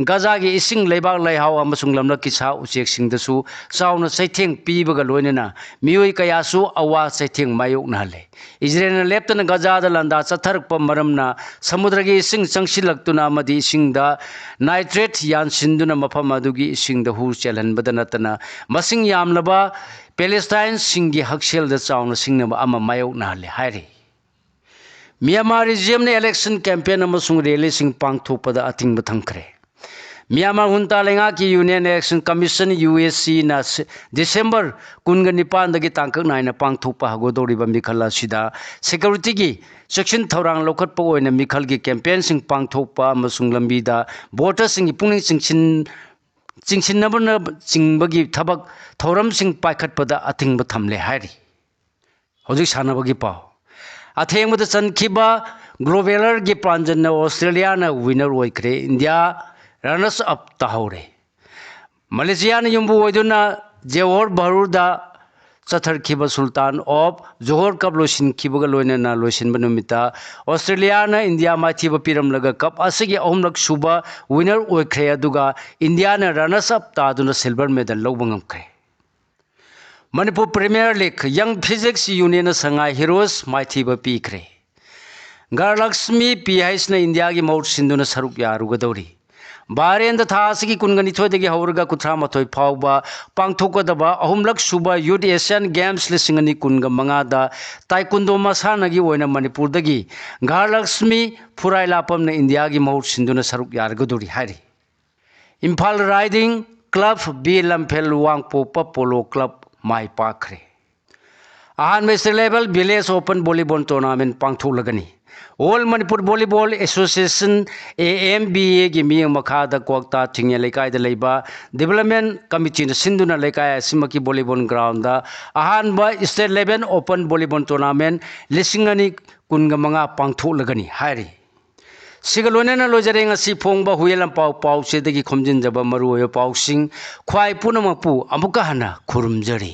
ꯒꯖꯥꯒꯤ ꯏꯁꯤꯡ, ꯂꯩꯕꯥꯛ ꯂꯩꯍꯥꯎ ꯑꯃꯁꯨꯡ ꯂꯝꯂꯛꯀꯤ ꯁꯥ ꯎꯆꯦꯛꯁꯤꯡꯗꯁꯨ ꯆꯥꯎꯅ ꯆꯩꯊꯦꯡ ꯄꯤꯕꯒ ꯂꯣꯏꯅꯅ ꯃꯤꯑꯣꯏ ꯀꯌꯥꯁꯨ ꯑꯋꯥ ꯆꯩꯊꯦꯡ ꯃꯥꯌꯣꯛꯅꯍꯜꯂꯦ꯫ ꯏꯖꯔꯦꯜꯅ ꯂꯦꯞꯇꯅ ꯒꯖꯥꯗ ꯂꯥꯟꯗꯥ ꯆꯠꯊꯔꯛꯄ ꯃꯔꯝꯅ ꯁꯃꯨꯗ꯭ꯔꯒꯤ ꯏꯁꯤꯡ ꯆꯪꯁꯤꯜꯂꯛꯇꯨꯅ ꯑꯃꯗꯤ ꯏꯁꯤꯡꯗ ꯅꯥꯏꯇ꯭ꯔꯦꯠ ꯌꯥꯟꯁꯤꯟꯗꯨꯅ ꯃꯐꯝ ꯑꯗꯨꯒꯤ ꯏꯁꯤꯡꯗ ꯍꯨ ꯆꯦꯜꯍꯟꯕꯗ ꯅꯠꯇꯅ ꯃꯁꯤꯡ ꯌꯥꯝꯂꯕ ꯄꯦꯂꯦꯁꯇꯥꯏꯟꯁꯤꯡꯒꯤ ꯍꯛꯁꯦꯜꯗ ꯆꯥꯎꯅ ꯁꯤꯡꯅꯕ ꯑꯃ ꯃꯥꯌꯣꯛꯅꯍꯜꯂꯦ ꯍꯥꯏꯔꯤ꯫ ꯃ꯭ꯌꯥꯟꯃꯥꯔ ꯔꯤꯖꯤꯝꯅ ꯏꯂꯦꯛꯁꯟ ꯀꯦꯝꯄꯦꯟ ꯑꯃꯁꯨꯡ ꯔꯦꯂꯤꯁꯤꯡ ꯄꯥꯡꯊꯣꯛꯄꯗ ꯑꯊꯤꯡꯕ ꯊꯝꯈ꯭ꯔꯦ꯫ ꯃ꯭ꯌꯥꯟꯃꯥꯔ ꯍꯨꯟꯇꯥ ꯂꯩꯉꯥꯛꯀꯤ ꯌꯨꯅꯤꯌꯟ ꯏꯂꯦꯛꯁꯟ ꯀꯃꯤꯁꯟ, ꯌꯨ ꯑꯦ ꯁꯤꯅ ꯁ-, ꯗꯤꯁꯦꯝꯕꯔ ꯀꯨꯟꯒ ꯅꯤꯄꯥꯟꯗꯒꯤ ꯇꯥꯡꯀꯛ ꯅꯥꯏꯅ ꯄꯥꯡꯊꯣꯛꯄ ꯍꯧꯒꯗꯧꯔꯤꯕ ꯃꯤꯈꯜ ꯑꯁꯤꯗ ꯁꯦꯀ꯭ꯌꯨꯔꯤꯇꯤꯒꯤ ꯆꯦꯛꯁꯤꯟ ꯊꯧꯔꯥꯡ ꯂꯧꯈꯠꯄ ꯑꯣꯏꯅ ꯃꯤꯈꯜꯒꯤ ꯀꯦꯝꯄꯦꯟꯁꯤꯡ ꯄꯥꯡꯊꯣꯛꯄ ꯑꯃꯁꯨꯡ ꯂꯝꯕꯤꯗ ꯚꯣꯇꯔꯁꯤꯡꯒꯤ ꯄꯨꯛꯅꯤꯡ ꯆꯤꯡꯁꯤꯟ-, ꯆꯤꯡꯁꯤꯟꯅꯕꯅꯆꯤꯡꯕꯒꯤ ꯊꯕꯛ ꯊꯧꯔꯝꯁꯤꯡ ꯄꯥꯏꯈꯠꯄꯗ ꯑꯊꯤꯡꯕ ꯊꯝꯂꯦ ꯍꯥꯏꯔꯤ꯫ ꯍꯧꯖꯤꯛ ꯁꯥꯟꯅꯕꯒꯤ ꯄꯥꯎ꯫ ꯑꯊꯦꯡꯕꯗ ꯆꯟꯈꯤꯕ ꯒ꯭ꯂꯣꯕꯦꯂꯔꯒꯤ ꯄꯥꯟꯖꯟꯅ ꯑꯣꯁꯇ꯭ꯔꯦꯂꯤꯌꯥꯅ ꯋꯤꯅꯔ ꯑꯣꯏꯈ꯭ꯔꯦ꯫ ꯏꯟꯗꯤꯌꯥ ꯔꯅꯔꯁ ꯑꯞ ꯇꯥꯍꯧꯔꯦ꯫ ꯃꯂꯦꯁꯤꯌꯥꯅ ꯌꯨꯝꯕꯨ ꯑꯣꯏꯗꯨꯅ ꯖꯦꯍꯣꯔ ꯕꯍꯔꯨꯗ ꯆꯠꯊꯔꯛꯈꯤꯕ Sultan of Johor Cup ꯂꯣꯏꯁꯤꯟꯈꯤꯕꯒ ꯂꯣꯏꯅꯅ ꯂꯣꯏꯁꯤꯟꯕ ꯅꯨꯃꯤꯠꯇ ꯑꯣꯁꯇ꯭ꯔꯦꯂꯤꯌꯥꯅ ꯏꯟꯗꯤꯌꯥ ꯃꯥꯏꯊꯤꯕ ꯄꯤꯔꯝꯂꯒ cup ꯑꯁꯤꯒꯤ ꯑꯍꯨꯝꯂꯛ ꯁꯨꯕ winner ꯑꯣꯏꯈ꯭ꯔꯦ꯫ ꯑꯗꯨꯒ ꯏꯟꯗꯤꯌꯥꯅ runners up ꯇꯥꯗꯨꯅ silver medal ꯂꯧꯕ ꯉꯝꯈ꯭ꯔꯦ꯫ Manipur Premier League, Young Physics Unionꯅ ꯁꯉꯥꯏ Heroes ꯃꯥꯏꯊꯤꯕ ꯄꯤꯈ꯭ꯔꯦ꯫ ꯒ꯭ꯔꯍꯂꯛꯁꯃꯤ ꯄꯤ ꯍꯩꯆꯅ ꯏꯟꯗꯤꯌꯥꯒꯤ ꯃꯍꯨꯠ ꯁꯤꯟꯗꯨꯅ ꯁꯔꯨꯛ ꯌꯥꯔꯨꯒꯗꯧꯔꯤ꯫ ꯕꯍꯔꯦꯟꯗ ꯊꯥ ꯑꯁꯤꯒꯤ ꯀꯨꯟꯒ ꯅꯤꯊꯣꯏꯗꯒꯤ ꯍꯧꯔꯒ ꯀꯨꯟꯊ꯭ꯔꯥ ꯃꯥꯊꯣꯏ ꯐꯥꯎꯕ ꯄꯥꯡꯊꯣꯛꯀꯗꯕ ꯑꯍꯨꯝꯂꯛ ꯁꯨꯕ Youth Asian Games ꯂꯤꯁꯤꯡ ꯑꯅꯤ ꯀꯨꯟꯒ ꯃꯉꯥꯗ ꯇꯥꯏꯀꯨꯟꯗꯣ ꯃꯁꯥꯟꯅꯒꯤ ꯑꯣꯏꯅ ꯃꯅꯤꯄꯨꯔꯗꯒꯤ ꯒ꯭ꯔꯍꯂꯛꯁꯃꯤ ꯐꯨꯔꯥꯏꯂꯥꯄꯝꯅ ꯏꯟꯗꯤꯌꯥꯒꯤ ꯃꯍꯨꯠ ꯁꯤꯟꯗꯨꯅ ꯁꯔꯨꯛ ꯌꯥꯔꯒꯗꯧꯔꯤ ꯍꯥꯏꯔꯤ꯫ Imphal Riding Club B Lamphel Wangpokpa Polo Club ꯃꯥꯏ ꯄꯥꯛꯈ꯭ꯔꯦ꯫ ꯑꯍꯥꯟꯕ State Level Village Open Volleyball Tournament ꯄꯥꯡꯊꯣꯛꯂꯒꯅꯤ꯫ All Manipur Volleyball Association, A M V Aꯒꯤ ꯃꯤꯠꯌꯦꯡ ꯃꯈꯥꯗ ꯀ꯭ꯋꯥꯛꯇꯥ ꯊꯤꯡꯉꯦ ꯂꯩꯀꯥꯏꯗ ꯂꯩꯕ Development Committeeꯅ ꯁꯤꯟꯗꯨꯅ ꯂꯩꯀꯥꯏ ꯑꯁꯤꯃꯛꯀꯤ volleyball groundꯗ ꯑꯍꯥꯟꯕ State Level Open Volleyball Tournament ꯂꯤꯁꯤꯡ ꯑꯅꯤ ꯀꯨꯟꯒ ꯃꯉꯥ ꯄꯥꯡꯊꯣꯛꯂꯒꯅꯤ ꯍꯥꯏꯔꯤ꯫ ꯁꯤꯒ ꯂꯣꯏꯅꯅ ꯂꯣꯏꯖꯔꯦ ꯉꯁꯤ ꯐꯣꯡꯕ ꯍꯨꯏꯌꯦꯟ ꯂꯥꯟꯄꯥꯎ ꯄꯥꯎꯆꯦꯗꯒꯤ ꯈꯣꯝꯖꯤꯟꯖꯕ ꯃꯔꯨꯑꯣꯏꯕ ꯄꯥꯎꯁꯤꯡ꯫ ꯈ꯭ꯋꯥꯏ ꯄꯨꯝꯅꯃꯛꯄꯨ ꯑꯃꯨꯛꯀ ꯍꯟꯅ ꯈꯨꯔꯨꯝꯖꯔꯤ꯫